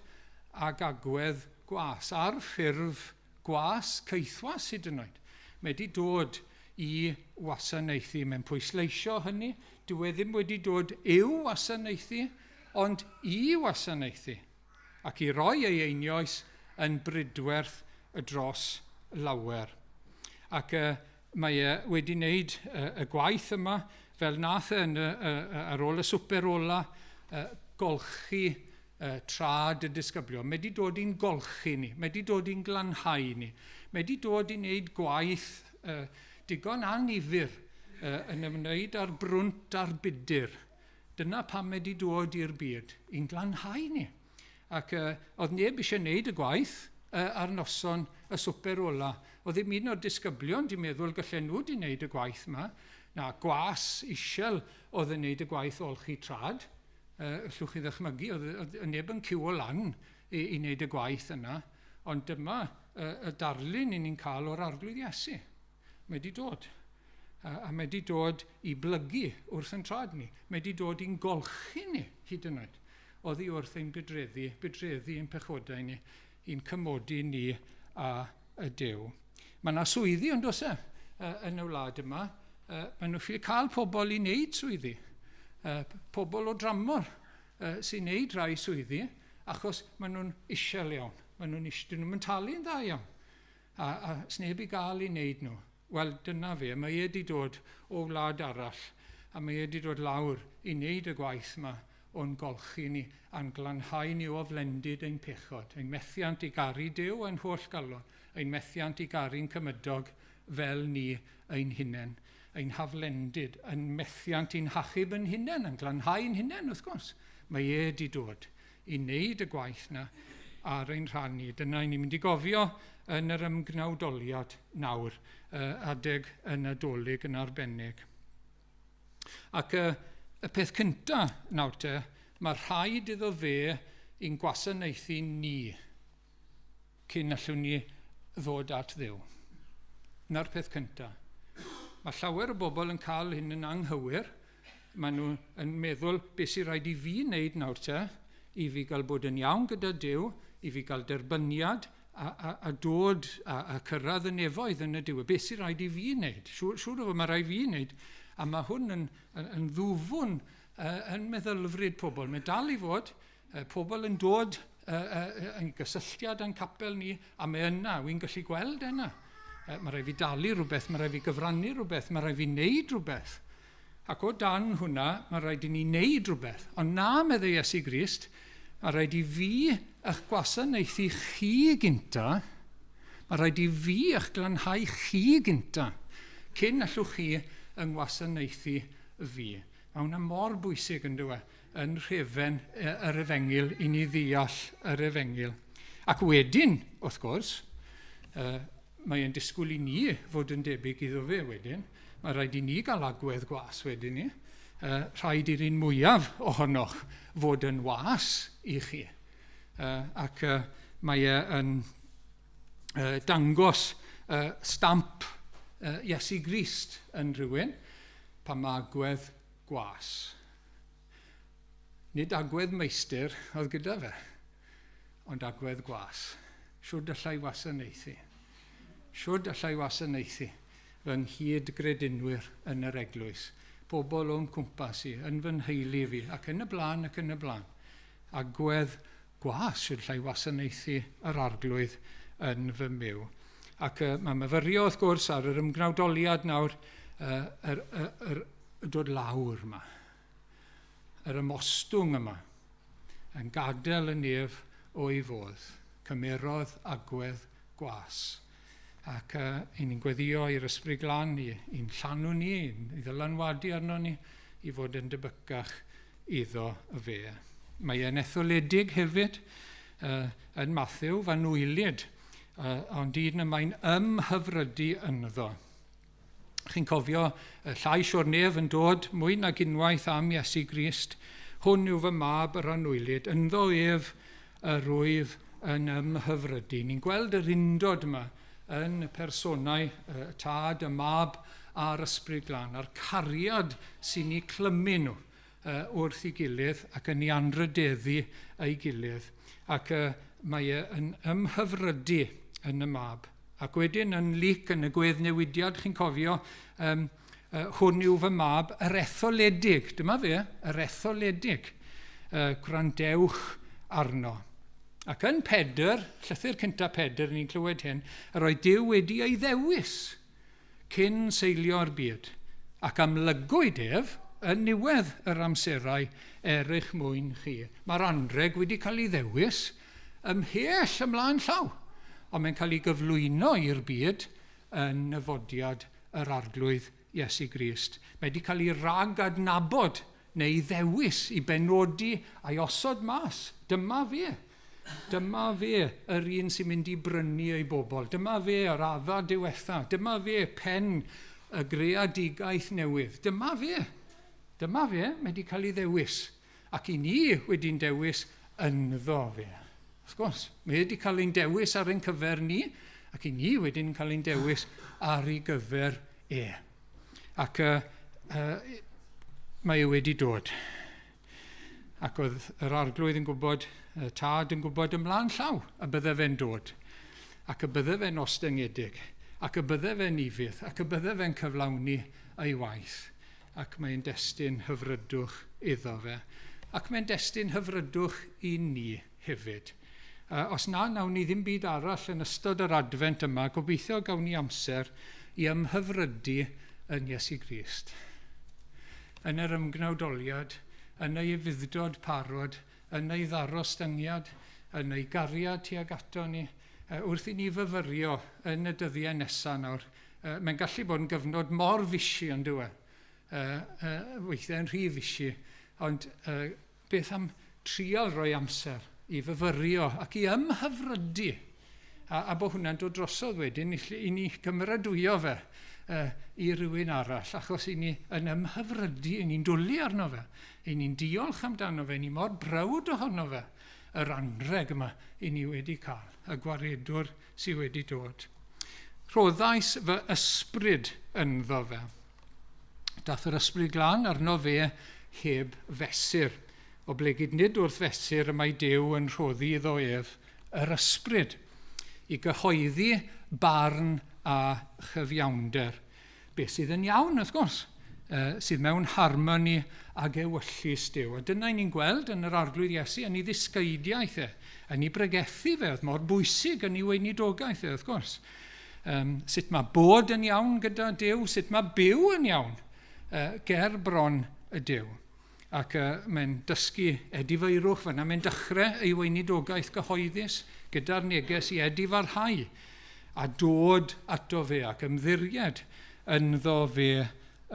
ag agwedd gwas ar ffurf gwas caethwas hyd yn oed. Mae wedi dod i wasanaethu. Mae'n pwysleisio hynny. Dyw e ddim wedi dod i'w wasanaethu, ond i wasanaethu. Ac i roi ei einioes yn bridwerth y dros lawer. Ac mae e wedi wneud y gwaith yma fel nath e yn ar ôl y swper ola, golchi trad y disgyblion. Mae wedi dod i'n golchi ni, mae wedi dod i'n glanhau ni, mae wedi dod i wneud gwaith digon annifyr yn ymwneud â'r brwnt a'r budur. Dyna pam mae wedi dod i'r byd, i'n glanhau ni. Ac oedd neb eisiau wneud y gwaith ar noson y swper ola. Oedd ddim un o'r disgyblion di meddwl gallen nhw di wneud y gwaith yma. Na, gwas isiel oedd yn wneud y gwaith olchi trad. Allwch chi ddychmygu, oedd neb yn cywo lan i wneud y gwaith yna. Ond dyma y darlun i ni'n cael o'r Arglwydd Iesu. Mae wedi dod. A mae wedi dod i blygu wrth yn trad ni. Mae wedi dod i'n golchi ni, hyd yn oed. Oddi wrth ein budreddi ein pechodau ni, i'n cymodi ni a y Duw. Mae yna swyddi ond oes e yn y wlad yma. Maen nhw'n ffili cael pobl i wneud swyddi. Pobl o dramor sy'n wneud rhai swyddi, achos maen nhw'n isiel iawn. Maen nhw'n dyn nhw'n talu'n dda iawn. A sneb i gael i wneud nhw. Wel, dyna fe, mae e wedi dod o wlad arall, a mae e wedi dod lawr i wneud y gwaith yma o'n golchi ni a'n glanhau ni o flendid ein pechod, ein methiant i garu Duw a'n holl galon, ein methiant i garu'n cymydog fel ni ein hunain, ein haflendid, ein methiant i'n hachub yn hunain, yn glanhau ein hunain, wrth gwrs. Mae e wedi dod i wneud y gwaith na ar ein rhan ni. Dyna ni'n mynd i gofio yn yr ymgnawdoliad nawr, adeg y Nadolig yn arbennig. Ac y peth cyntaf nawr te, mae rhaid iddo fe i'n gwasanaethu ni cyn allwn ni ddod at Dduw. Na'r peth cyntaf. Mae llawer o bobl yn cael hyn yn anghywir. Maen nhw yn meddwl beth sy'n rhaid i fi wneud nawr te, i fi gael bod yn iawn gyda Duw, i fi gael derbyniad a dod a cyrraedd y nefoedd yn y diwedd. Beth sy'n rhaid i fi wneud? Siŵr o fod mae rhaid fi wneud. A mae hwn yn ddwfwn yn meddylfryd pobl. Mae dal i fod pobl yn dod yn gysylltiad â'n capel ni, a mae yna, wy'n gallu gweld yna. Mae rhaid fi dalu rhywbeth, mae rhaid fi gyfrannu rhywbeth, mae rhaid fi wneud rhywbeth. Ac o dan hwnna, mae rhaid i ni wneud rhywbeth. Ond na, meddai Iesu Grist, mae rhaid i fi eich gwasanaethu chi gynta, mae rhaid i fi eich glanhau chi gynta, cyn allwch chi yng ngwasanaethu fi. Mae hwnna mor bwysig yn dyw e, yn rhefen yr efengyl, i ni ddeall yr efengyl. Ac wedyn, wrth gwrs, mae'n disgwyl i ni fod yn debyg iddo fe wedyn. Mae rhaid i ni gael agwedd gwas wedyn ni. Rhaid i'r un mwyaf ohonoch fod yn was i chi. Ac mae e yn dangos stamp Iesu Grist yn rhywun pan mae agwedd gwas. Nid agwedd meistr oedd gyda fe, ond agwedd gwas. Siwr allai wasanaethu. Siwr allai wasanaethu fy nghyd-gredinwyr yn yr eglwys. Pobl o'n cwmpas i, yn fy nheulu fi, ac yn y blaen, ac yn y blaen. Agwedd gwas siwr allai wasanaethu yr Arglwydd yn fy myw. Ac mae myfyrio, wrth gwrs, ar yr ymgnawdoliad nawr, yr dod lawr yma, yr ymostwng yma, yn gadael y nef o'i fodd. Cymerodd agwedd gwas. Ac i ni'n gweddio i'r Ysbryd Glân, i'n llanw ni, i ddylanwadu arno ni, i fod yn debycach iddo fe. Mae e'n etholedig hefyd yn Matthew, fanwylid, ond un y mae'n ymhyfrydu ynddo. Chi'n cofio y llais o'r nef yn dod mwy nag unwaith am Iesu Grist. Hwn yw fy mab yr anwylyd, ynddo ef yr wyf yn ymhyfrydu. Ni'n gweld yr undod yma yn y personau, y Tad, y Mab a'r Ysbryd Glân, a'r cariad sy'n eu clymu nhw wrth ei gilydd ac yn ei anrhydeddu ei gilydd. Ac mae e yn ymhyfrydu yn y Mab. Ac wedyn yn Luc yn y gweddnewidiad, chi'n cofio, hwn yw fy mab, yr etholedig. Dyma fe, yr etholedig. Gwrandewch arno. Ac yn Pedr, llythyr cyntaf Pedr, ni'n clywed hyn, yr oedd Duw wedi ei ddewis cyn seilio'r byd, ac amlygwyd ef yn niwedd yr amserau er eich mwyn chi. Mae'r anrheg wedi cael ei ddewis ymhell ymlaen llaw, ond mae'n cael ei gyflwyno i'r byd yn nyfodiad yr Arglwydd Iesu Grist. Mae wedi cael ei rag adnabod neu ddewis i benodi a'i osod mas. Dyma fe. Dyma fe yr un sy'n mynd i brynu ei bobl. Dyma fe yr adda diwetha. Dyma fe pen y greadigaeth newydd. Dyma fe. Dyma fe, mae wedi cael ei ddewis. Ac i ni wedi'n dewis ynddo fe. Wrth gwrs, mae wedi cael ein dewis ar ein cyfer ni, ac i ni wedyn cael ein dewis ar ei gyfer e. Ac mae e wedi dod. Ac oedd yr Arglwydd yn gwybod, y Tad yn gwybod ymlaen llaw y bydde fe'n dod. Ac y bydde fe'n ostyngedig. Ac y bydde fe'n ufudd. Ac y bydde fe'n cyflawni ei waith. Ac mae'n destun hyfrydwch iddo fe. Ac mae'n destun hyfrydwch i ni hefyd. Os na, nawn ni ddim byd arall yn ystod yr adfent yma, gobeithio gawn ni amser i ymhyfrydu yn Iesu Grist. Yn yr ymgnawdoliad, yn ei ufudd-dod parod, yn ei ddarostyngiad, yn ei gariad tuag ato ni, wrth i ni fyfyrio yn y dyddiau nesaf nawr, mae'n gallu bod yn gyfnod mor fisi yn dyw e. Weithiau yn rhy fisi, ond beth am trial rhoi amser i fyfyrio ac i ymhyfrydu, a bod hwnna'n dod drosodd wedyn i ni gymeradwyo fe i rywun arall, achos i ni yn ymhyfrydu, i ni'n dwlu arno fe, i ni'n diolch amdano fe, i ni mor browd ohono fe, yr anrheg yma i ni wedi cael, y gwaredwr sydd wedi dod. Rhoddais fy ysbryd ynddo fe. Dath yr Ysbryd Glân arno fe heb fesur, oblegid nid wrth fesur y mae Duw yn rhoddi iddo ef yr ysbryd, i gyhoeddi barn a chyfiawnder. Beth sydd yn iawn, wrth gwrs, sydd mewn harmoni ag ewyllys Duw. A dyna ni'n gweld yn yr Arglwydd Iesu, yn ei ddysgeidiaeth e, yn ei bregethu fe, oedd mor bwysig yn ei weinidogaeth e, wrth gwrs. Sut mae bod yn iawn gyda Duw, sut mae byw yn iawn ger bron y Duw. Ac mae'n dysgu edifeirwch fyna, mae'n dechrau ei weinidogaeth gyhoeddus gyda'r neges i edifarhau a dod ato fe ac ymddiried ynddo fe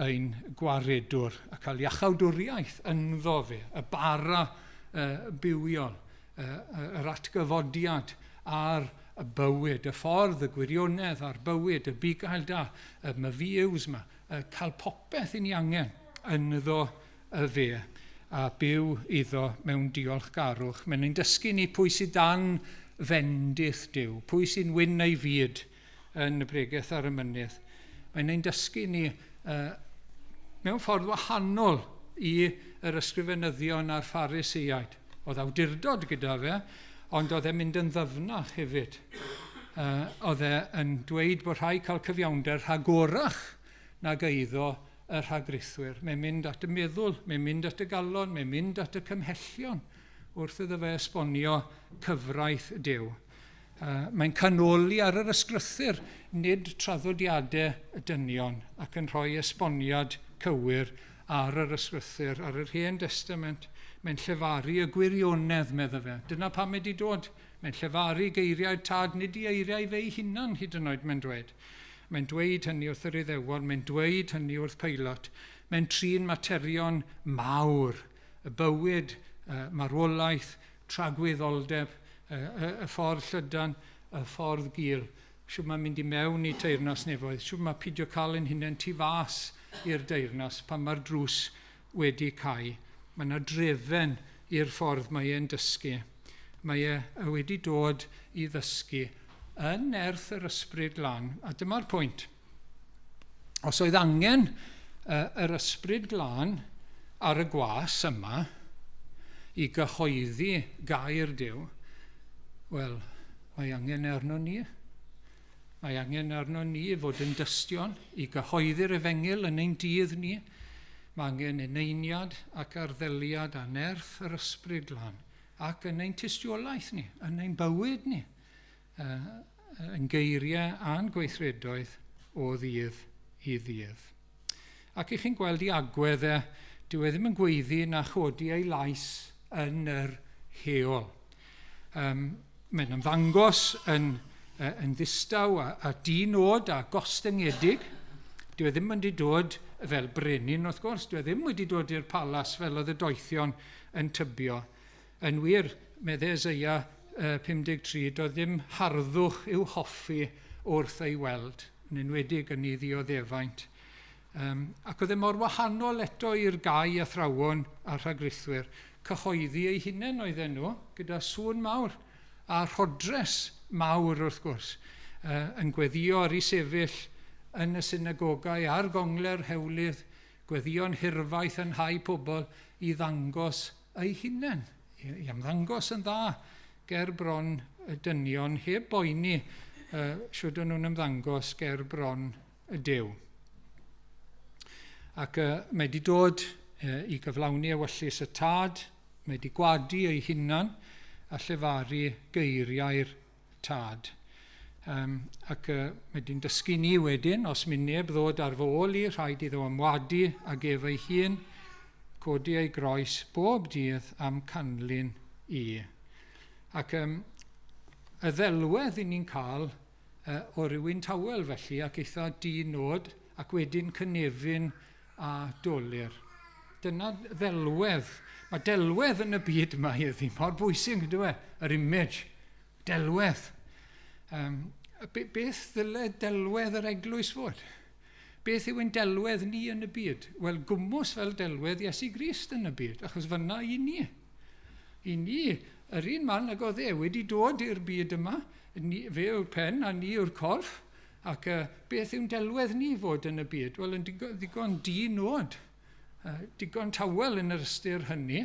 ein gwaredwr a cael iachawdwriaeth ynddo fe, y bara bywiol, yr atgyfodiad a'r y bywyd, y ffordd, y gwirionedd a'r bywyd, y bugail da, y myfiews yma, cael popeth i ni angen ynddo y fe a byw iddo mewn diolchgarwch. Mae'n ein dysgu ni pwy sydd dan fendith Duw, pwy sy'n wyn ei fyd yn y bregeth ar y mynydd. Mae'n ein dysgu ni mewn ffordd wahanol i yr ysgrifenyddion a'r Phariseiaid. Oedd awdurdod gyda fe, ond oedd e'n mynd yn ddyfnach hefyd. Oedd e yn dweud bod rhaid cael cyfiawnder rhagorach nag eiddo y rhagrithwyr. Mae'n mynd at y meddwl, mae'n mynd at y galon, mae'n mynd at y cymhellion wrth iddo fe esbonio cyfraith Duw. Mae'n canoli ar yr ysgrythur, nid traddodiadau dynion, ac yn rhoi esboniad cywir ar yr ysgrythur, ar yr Hen Destament. Mae'n llefaru y gwirionedd, medda fe. Dyna pam mae wedi dod. Mae'n llefaru geiriau Tad, nid i eiriau fe'i hunan hyd yn oed, mae'n dweud. Mae'n dweud hynny wrth yr Iddewon, mae'n dweud hynny wrth Peilot. Mae'n trin materion mawr, y bywyd, marwolaeth, tragwyddoldeb, y ffordd llydan, y ffordd gul. Siwr mae'n mynd i mewn i teyrnas nefoedd, siwr mae pidio cael ein hunain tu fas i'r deyrnas pan mae'r drws wedi cau. Mae yna drefen i'r ffordd mae e'n dysgu. Mae e wedi dod i ddysgu yn nerth yr ysbryd glân. A dyma'r pwynt. Os oedd angen yr ysbryd glân ar y gwas yma i gyhoeddi gair Duw, wel, mae angen arno ni. Mae angen arno ni fod yn dystion i gyhoeddi'r efengyl yn ein dydd ni. Mae angen eneiniad ac arddeliad a nerth yr ysbryd glân ac yn ein tystiolaeth ni, yn ein bywyd ni, yn geiriau a'n gweithredoedd o ddydd i ddydd. Ac i chi'n gweld i agwedd e, dyw e ddim yn gweiddi na chodi ei lais yn yr heol. Mae'n ymddangos yn ddistaw a di-nod a gostyngedig. Dyw e ddim wedi dod fel brenin, wrth gwrs. Dyw e ddim wedi dod i'r palas fel oedd y doethion yn tybio. Yn wir, meddai Eseia 53, doedd ddim harddwch i'w hoffi wrth ei weld, yn enwedig yn ei ddioddefaint. Ac oedd e mor wahanol eto i'r gau athrawon a rhagrithwyr. Cyhoeddi eu hunain oedden nhw, gyda sŵn mawr a rhodres mawr wrth gwrs, yn gweddio ar ei sefyll yn y synagogau a'r gongle'r hewlydd, gweddio'n hirfaith yn hau pobl i ddangos eu hunain, i ymddangos yn dda ger bron y dynion heb boeni siwd o'n nhw'n ymddangos ger bron y Duw. Ac mae wedi dod i gyflawni ewyllys y tad, mae wedi gwadu ei hunan a llefaru geiriau'r tad. Ac mae wedi'n dysgu ni wedyn, os mynd neb ddod ar fy ôl i, rhaid iddo ymwadu ag ef ei hun, codi ei groes bob dydd am canlyn i. Ac y ddelwedd i ni'n cael o rywun tawel felly, ac eitha di-nod, ac wedyn cynefin a dolur. Dyna ddelwedd. Mae delwedd yn y byd yma heddi, mor bwysig yndyw e, yr image. Delwedd. Beth ddyle delwedd yr eglwys fod? Beth yw ein delwedd ni yn y byd? Wel, gwmws fel delwedd Iesu Grist yn y byd, achos fyna i ni. I ni, yr un man ag oedd e wedi dod i'r byd yma, ni, fe yw'r pen a ni yw'r corff, ac beth yw'n delwedd ni fod yn y byd? Wel, yn digon di-nod, digon tawel yn yr ystyr hynny,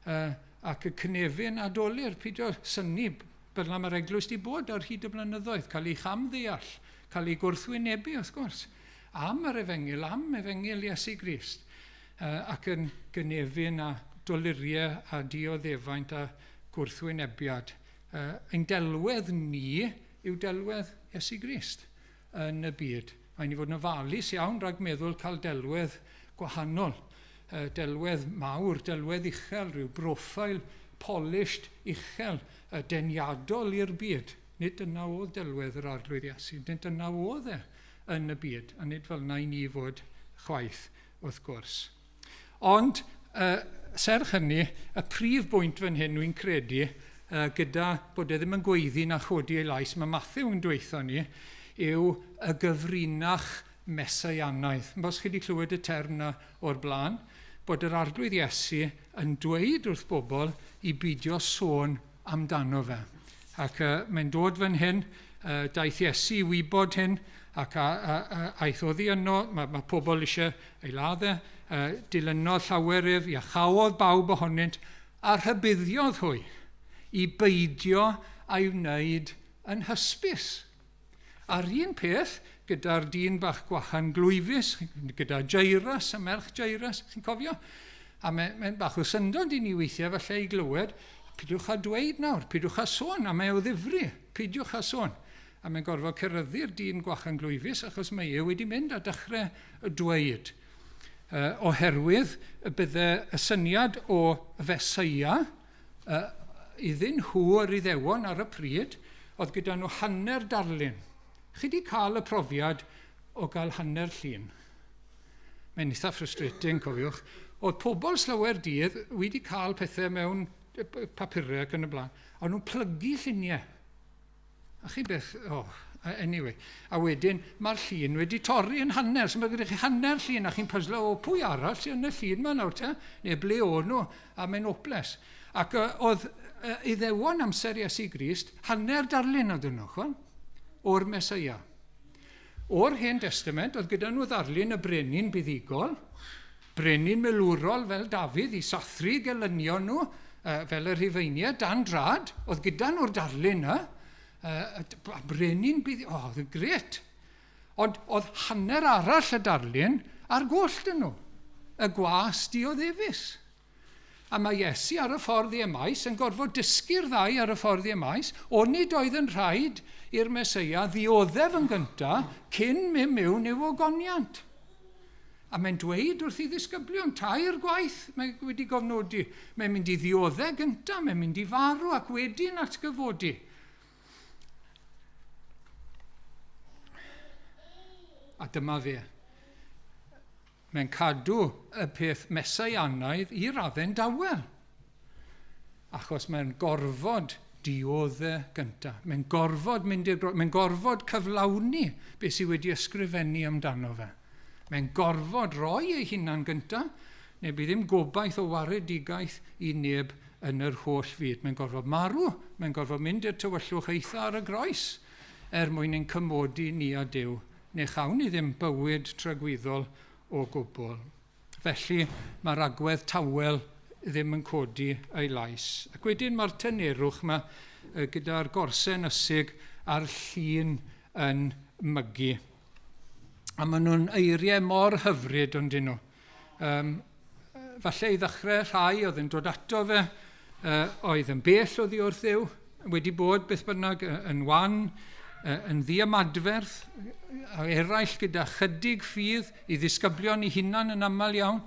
ac y cynefin a dolur, pidio synnu, fel mae'r eglwys wedi bod ar hyd y blynyddoedd, cael ei chamddeall, cael ei gwrthwynebu wrth gwrs, am yr efengyl, am efengyl Iesu Grist, ac yn gynefin a doluriau a dioddefaint a gwrthwynebiad. Ein delwedd ni yw delwedd Iesu Grist yn y byd. Mae'n i fod yn ofalus iawn rhag meddwl cael delwedd gwahanol, delwedd mawr, delwedd uchel, rhyw broffail polished uchel, deniadol i'r byd. Nid dyna oedd delwedd yr Arglwydd Iesu, nid dyna oedd e yn y byd, a nid fel yna i ni fod chwaith, wrth gwrs. Ond, serch hynny, y prif bwynt fan hyn wy'n credu, gyda bod e ddim yn gweiddi na chodi ei lais, mae Matthew yn dweutho ni, yw y gyfrinach mesaianaidd. Os chi wedi clywed y term yna o'r blaen, bod yr Arglwydd Iesu yn dweud wrth bobl i beidio sôn amdano fe. Ac mae'n dod fan hyn, daeth Iesu i wybod hyn, ac aeth oddi yno, mae pobl eisiau ei ladd e, dilynodd llawer ef, iachaodd bawb ohonynt, a rhybuddiodd hwy i beidio a'i wneud yn hysbys. A'r un peth gyda'r dyn bach gwahan glwyfus, gyda Jairus, y merch Jairus, chi'n cofio? A mae'n bach o syndod i ni weithiau falle i glywed, peidiwch â dweud nawr, peidiwch â sôn, a mae o ddifri, peidiwch â sôn. A mae'n gorfod ceryddu'r dyn gwahan glwyfus achos mae e wedi mynd a dechrau dweud. Oherwydd y bydde y syniad o Feseia iddyn nhw yr Iddewon ar y pryd, oedd gyda nhw hanner darlun. Chi wedi cael y profiad o gael hanner llun. Mae'n eitha frustrating, cofiwch. Oedd pobl slawer dydd wedi cael pethau mewn papurau ac yn y blaen, ond nhw'n plygu lluniau. A chi beth, Anyway, a wedyn mae'r llun wedi torri yn hanner. So mae gyda chi hanner llun a chi'n pyslo, o pwy arall sy'n yn y llun yma nawr te? Neu ble o'n nhw? A mae'n hopeless. Ac oedd Iddewon amser Iesu Grist, hanner darlun oedden nhw, chwan, o'r Mesoea. O'r Hen Testament, oedd gyda nhw ddarlun y brenin buddugol, brenin milwrol fel Dafydd i sathru gelynion nhw, fel y Rhufeiniaid dan drad, oedd gyda nhw'r darlun yna, brenin buddugol, oh, oedd yn gret. Ond oedd hanner arall y darlun ar goll dyn nhw, y gwas dioddefus. A mae Iesu ar y ffordd i Emaus yn gorfod dysgu'r ddau ar y ffordd i Emaus, onid oedd yn rhaid i'r Meseia ddioddef yn gyntaf cyn mynd mewn i'w ogoniant. A mae'n dweud wrth i ddisgyblion, 3 gwaith mae wedi gofnodi, mae'n mynd i ddioddef gyntaf, mae'n mynd i farw ac wedyn atgyfodi. A dyma fe. Mae'n cadw y peth mesaianaidd i raddau'n dawel, achos mae'n gorfod dioddef gyntaf. Mae'n gorfod mynd i'r mae'n gorfod cyflawni beth sydd wedi ysgrifennu amdano fe. Mae'n gorfod rhoi ei hunan gyntaf, neu bydd ddim gobaith o waredigaeth i neb yn yr holl fyd. Mae'n gorfod marw, mae'n gorfod mynd i'r tywyllwch eitha ar y groes, er mwyn ein cymodi ni a Duw. Neu chawn ni ddim bywyd tragwyddol o gwbl. Felly mae'r agwedd tawel ddim yn codi ei lais. Ac wedyn mae'r tynerwch yma gyda'r gorsen ysig a'r llun yn mygu. A maen nhw'n eiriau mor hyfryd ond dyn nhw. Falle i ddechrau rhai oedd yn dod ato fe, oedd yn bell oddi wrth Dduw, wedi bod beth bynnag yn wan, yn ddiymadferth, a eraill gyda chydig ffydd i ddisgyblion eu hunain yn aml iawn,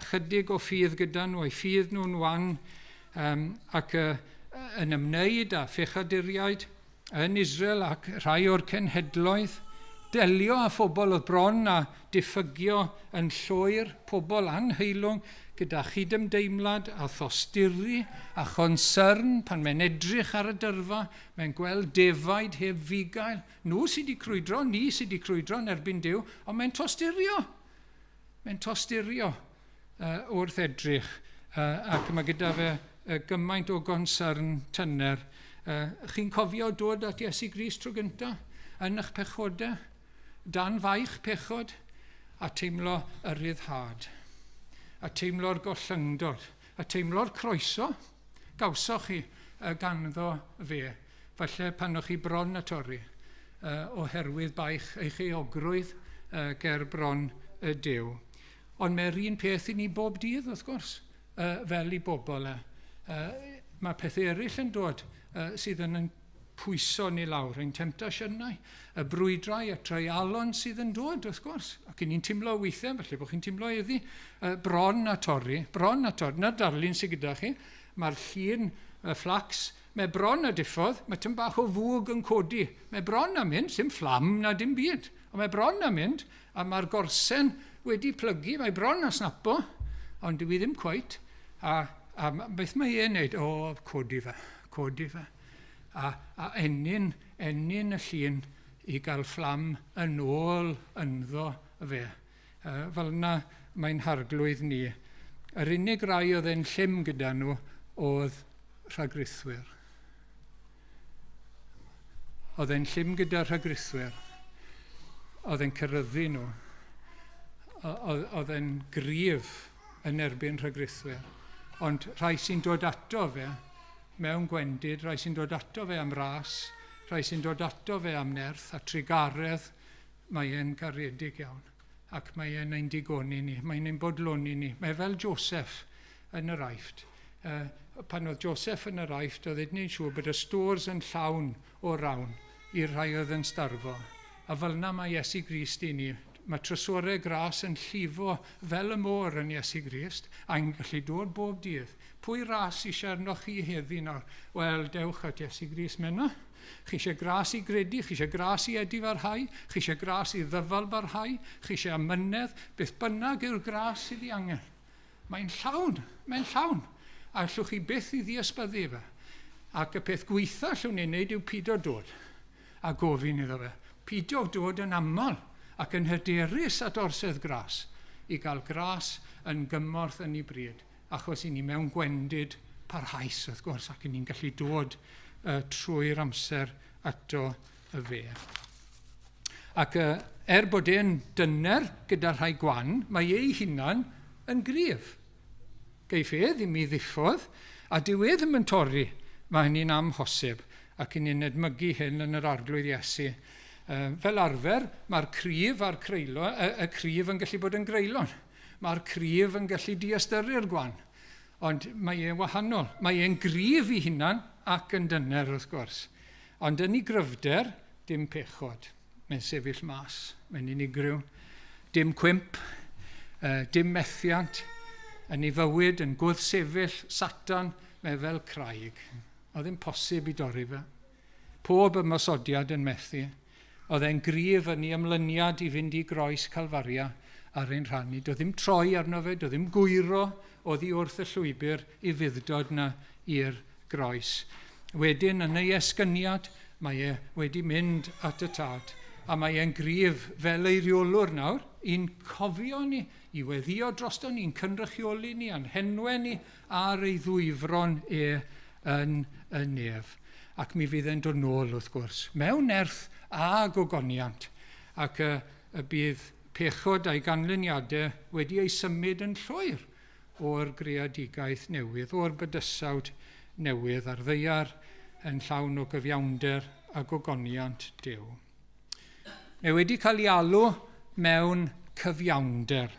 chydig o ffydd gyda nhw, eu ffydd nhw'n wan, ac yn ymwneud â phechaduriaid yn Israel ac rhai o'r cenhedloedd, delio â phobl oedd bron a diffygio yn llwyr, pobl anheilwng, gyda chydymdeimlad a thosturi a chonsern pan mae'n edrych ar y dyrfa, mae'n gweld defaid heb fugail. Nhw sydd wedi crwydro, ni sydd wedi crwydro yn erbyn Duw, ond mae'n tosturio. Mae'n tosturio wrth edrych, ac mae gyda fe gymaint o gonsern tyner. Chi'n cofio dod at Iesu Grist tro gyntaf yn eich pechodau, dan faich pechod, a teimlo y ryddhad, a teimlo'r gollyngdod, a teimlo'r croeso gawsoch chi ganddo fe, falle pan o'ch chi bron a torri, oherwydd baich eich euogrwydd ger bron y Duw. Ond mae'r un peth i ni bob dydd, wrth gwrs, fel i bobl. Mae pethau eraill yn dod sydd yn pwyso ni lawr, ein temtasiynau, y brwydrau, y treialon sydd yn dod, wrth gwrs. Ac ni'n teimlo weithiau, falle bod chi'n teimlo heddi, bron a torri, bron a torri. Na'r darlun sydd gyda chi, mae'r llun, y fflacs, mae bron a diffodd, mae tyn bach o fwg yn codi. Mae bron a mynd, sim fflam na dim byd, ond mae bron a mynd, a mae'r gorsen wedi plygu, mae bron a snapo, ond dyw i ddim cweit. A beth mae e'n neud? O, codi fe, codi fe. A ennyn y llun i gael fflam yn ôl ynddo fe. Fel yna mae'n harglwydd ni. Yr unig rai oedd e'n llym gyda nhw oedd rhagrithwyr. Oedd e'n llym gyda rhagrithwyr. Oedd e'n ceryddu nhw. Oedd e'n gryf yn erbyn rhagrithwyr. Ond rhai sy'n dod ato fe mewn gwendid, rhai sy'n dod ato fe am ras, rhai sy'n dod ato fe am nerth a trugaredd, mae e'n garedig iawn. Ac mae e'n ein digoni ni, mae'n ein bodloni ni. Mae fel Joseph yn yr Aifft. Pan oedd Joseph yn yr Aifft, oedd e'n gwneud siŵr bod y stores yn llawn o rawn i'r rhai oedd yn starfo. A fel yna mae Iesu Grist i ni. Mae trysorau gras yn llifo fel y môr yn Iesu Grist, a'n gallu dod bob dydd. Pwy ras eisiau arnoch chi heddi nawr? Wel, dewch at Iesu Grist, menna. Chi eisiau gras i gredu, chi eisiau gras i edifarhau, chi eisiau gras i ddyfalbarhau, chi eisiau amynedd, beth bynnag yw'r gras sydd ei angen. Mae'n llawn, mae'n llawn. A allwch chi byth i ddiysbyddu fe. Ac y peth gweitha allwn ni wneud yw pido dod. a gofyn iddo fe. Pidio dod yn aml ac yn hyderus at orsedd gras i gael gras yn gymorth yn ei bryd, achos i ni mewn gwendid parhaus, wrth gwrs, ac i ni'n gallu dod trwy'r amser ato y fe. Ac bod e'n dyner gyda rhai gwan, mae ei hunan yn gryf. Geiff e ddim ei ddiffodd, a dyw e ddim yn torri. Mae hynny'n amhosib, ac i ni'n edmygu hyn yn yr Arglwydd Iesu. Fel arfer, mae'r cryf a'r creulon, y cryf yn gallu bod yn greulon. Mae'r cryf yn gallu diystyru'r gwan. Ond mae e'n wahanol. Mae e'n gryf i hunan ac yn dyner, wrth gwrs. Ond yn ei gryfder, dim pechod. Mae'n sefyll mas, mae'n unigryw. Dim cwymp, dim methiant. Yn ei fywyd, yn gwrthsefyll Satan, mae fel craig. Oedd ddim posib i dorri fe. Pob ymosodiad yn methu. Oedd e'n gryf yn ei ymlyniad i fynd i groes Calfaria ar ein rhan ni. Doedd ddim troi arno fe, doedd ddim gwyro oddi wrth y llwybr i fuddod na i'r groes. Wedyn, yn ei esgyniad, mae e wedi mynd at y Tad. A mae e'n gryf fel eiriolwr nawr, i'n cofio ni, i weddio drosto ni, i'n cynrychioli ni, a'n henwe ni ar ei ddwyfron e yn y nef. Ac mi fydd e'n dod nôl, wrth gwrs, mewn nerth a gogoniant. Ac y bydd pechod a'i ganlyniadau wedi ei symud yn llwyr o'r greadigaeth newydd, o'r bydysawd newydd ar ddaear yn llawn o gyfiawnder a gogoniant Duw. Mae wedi cael ei alw mewn cyfiawnder.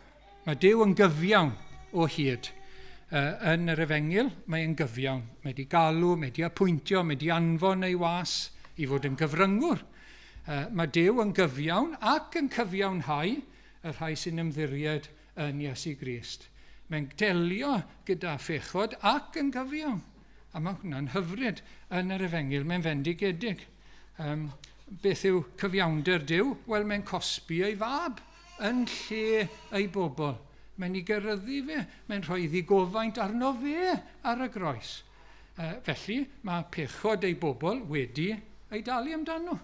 Mae Duw yn gyfiawn o hyd. Yn yr Efengyl, mae e'n gyfiawn. Mae wedi galw, mae wedi apwyntio, mae wedi anfon ei was i fod yn gyfryngwr. Mae Duw yn gyfiawn ac yn cyfiawnhau y rhai sy'n ymddiried yn Iesu Grist. Mae'n delio gyda phechod ac yn gyfiawn. A mae hwnna'n hyfryd yn yr Efengyl, mae'n fendigedig. Beth yw cyfiawnder Duw? Wel, mae'n cosbi ei fab yn lle ei bobl. Mae'n ei geryddu fe, mae'n rhoi ddigofaint arno fe ar y groes. Felly, mae pechod ei bobl wedi ei dalu amdano.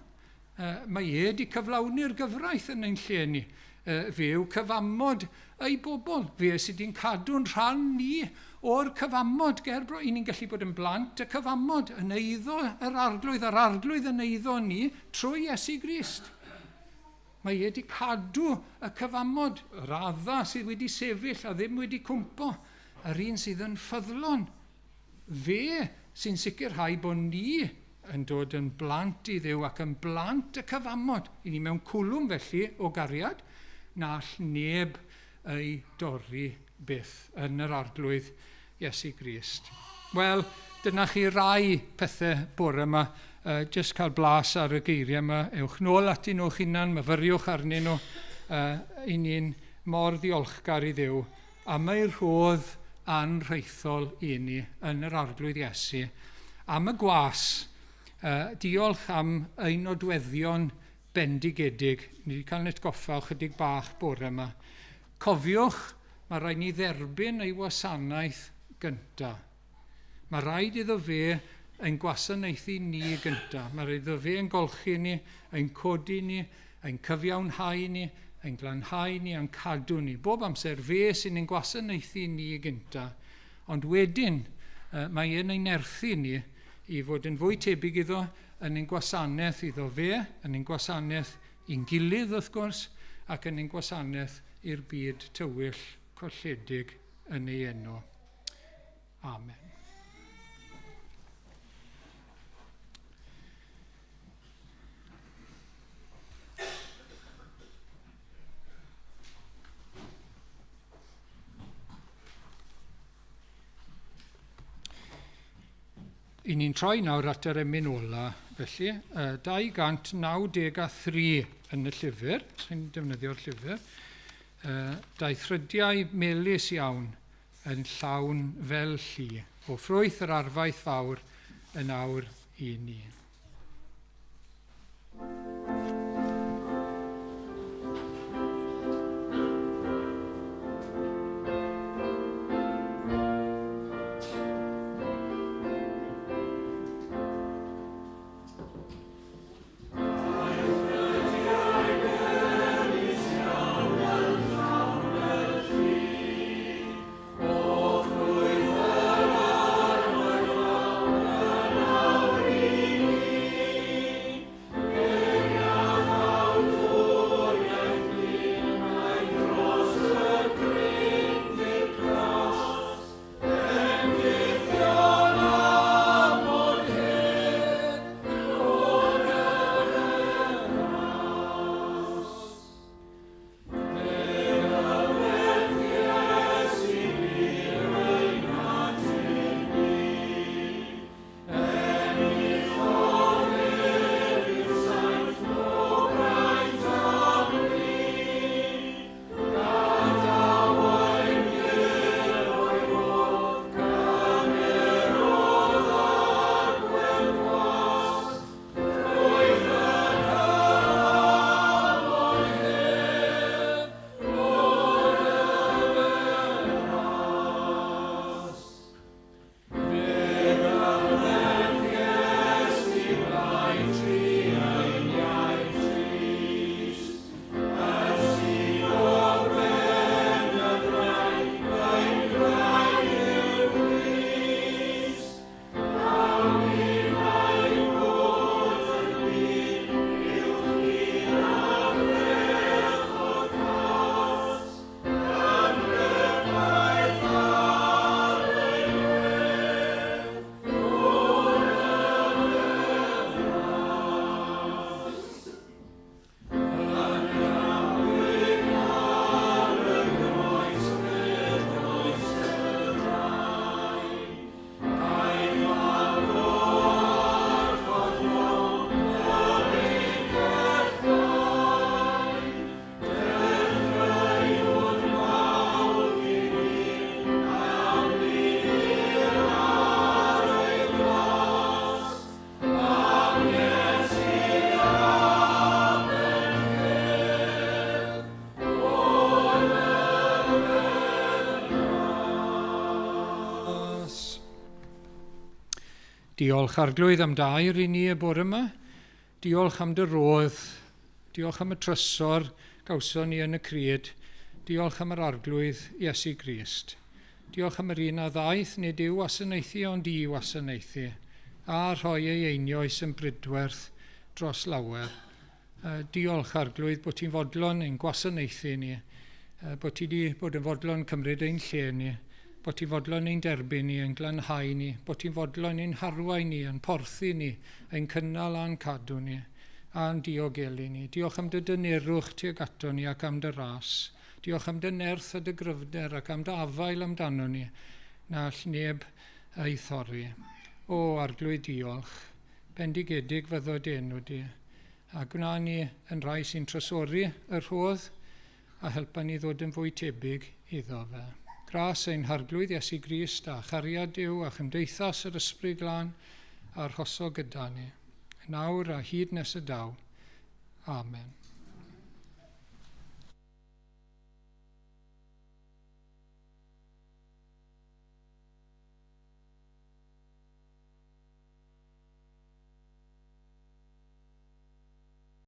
Mae e wedi cyflawni'r gyfraith yn ein lle ni. Fe yw cyfamod ei bobl. Fe sydd wedi'n cadw'n rhan ni o'r cyfamod gerbro. I ni'n gallu bod yn blant y cyfamod yn eiddo yr Arglwydd yn eiddo ni trwy Iesu Grist. Mae e wedi cadw y cyfamod, yr adda sydd wedi sefyll a ddim wedi cwmpo, yr un sydd yn ffyddlon. Fe sy'n sicrhau bod ni yn dod yn blant i Dduw ac yn blant y cyfamod. I ni mewn cwlwm felly o gariad, na all neb ei dorri byth yn yr Arglwydd Iesu Grist. Wel, dyna chi rai pethau bore yma. Just cael blas ar y geiriau yma. Ewch nôl atyn nhw'ch hunan, myfyriwch arnyn nhw. I ni'n mor ddiolchgar i Dduw am ei rhodd anrhaethol i ni yn yr Arglwydd Iesu. Am y gwas, diolch am ein nodweddion bendigedig. Ni wedi cael ein atgoffa chydig bach bore yma. Cofiwch, mae rhaid ni dderbyn ei wasanaeth gyntaf. Mae rhaid iddo fe ein gwasanaethu ni gyntaf. Mae rhaid iddo fe ein golchi ni, ein codi ni, ein cyfiawnhau ni, ein glanhau ni, ein cadw ni. Bob amser fe sy'n ein gwasanaethu ni gyntaf. Ond wedyn, mae e'n ein nerthu ni i fod yn fwy tebyg iddo yn ein gwasanaeth iddo fe, yn ein gwasanaeth i'n gilydd wrth gwrs, ac yn ein gwasanaeth i'r byd tywyll colledig yn ei enw. Amen. I ni'n troi nawr at yr emyn ola, felly, 293 yn y llyfr, sy'n defnyddio'r llyfr, daethrydiau melys iawn yn llawn fel llu, o ffrwyth yr arfaeth fawr yn awr i ni. Diolch Arglwydd am dair i ni y bore yma. Diolch am dy rodd. Diolch am y trysor gawson ni yn y cryd. Diolch am yr Arglwydd Iesu Grist. Diolch am yr un a ddaeth nid i'w wasanaethu ond i wasanaethu, a rhoi ei einioes yn brydwerth dros lawer. Diolch Arglwydd bod ti'n fodlon ein gwasanaethu ni, bod ti wedi bod yn fodlon cymryd ein lle ni, bod ti'n fodlon ein derbyn ni, ein glanhau ni, bod ti'n fodlon ein harwain ni, ein porthi ni, ein cynnal a'n cadw ni, a'n diogelu ni. Diolch am dy dynerwch tuag ato ni ac am dy ras. Diolch am dy nerth a dy gryfder ac am dy afael amdano ni, na all neb ei thorri. O, Arglwydd, diolch. Bendigedig fyddo dy enw di. A gwna ni yn rhai sy'n trysori y rhodd a helpa ni ddod yn fwy tebyg iddo fe. Gras ein Harglwydd Iesu Grist a chariad Duw a chymdeithas yr Ysbryd Glân arhoso gyda ni. Nawr a hyd nes y daw. Amen.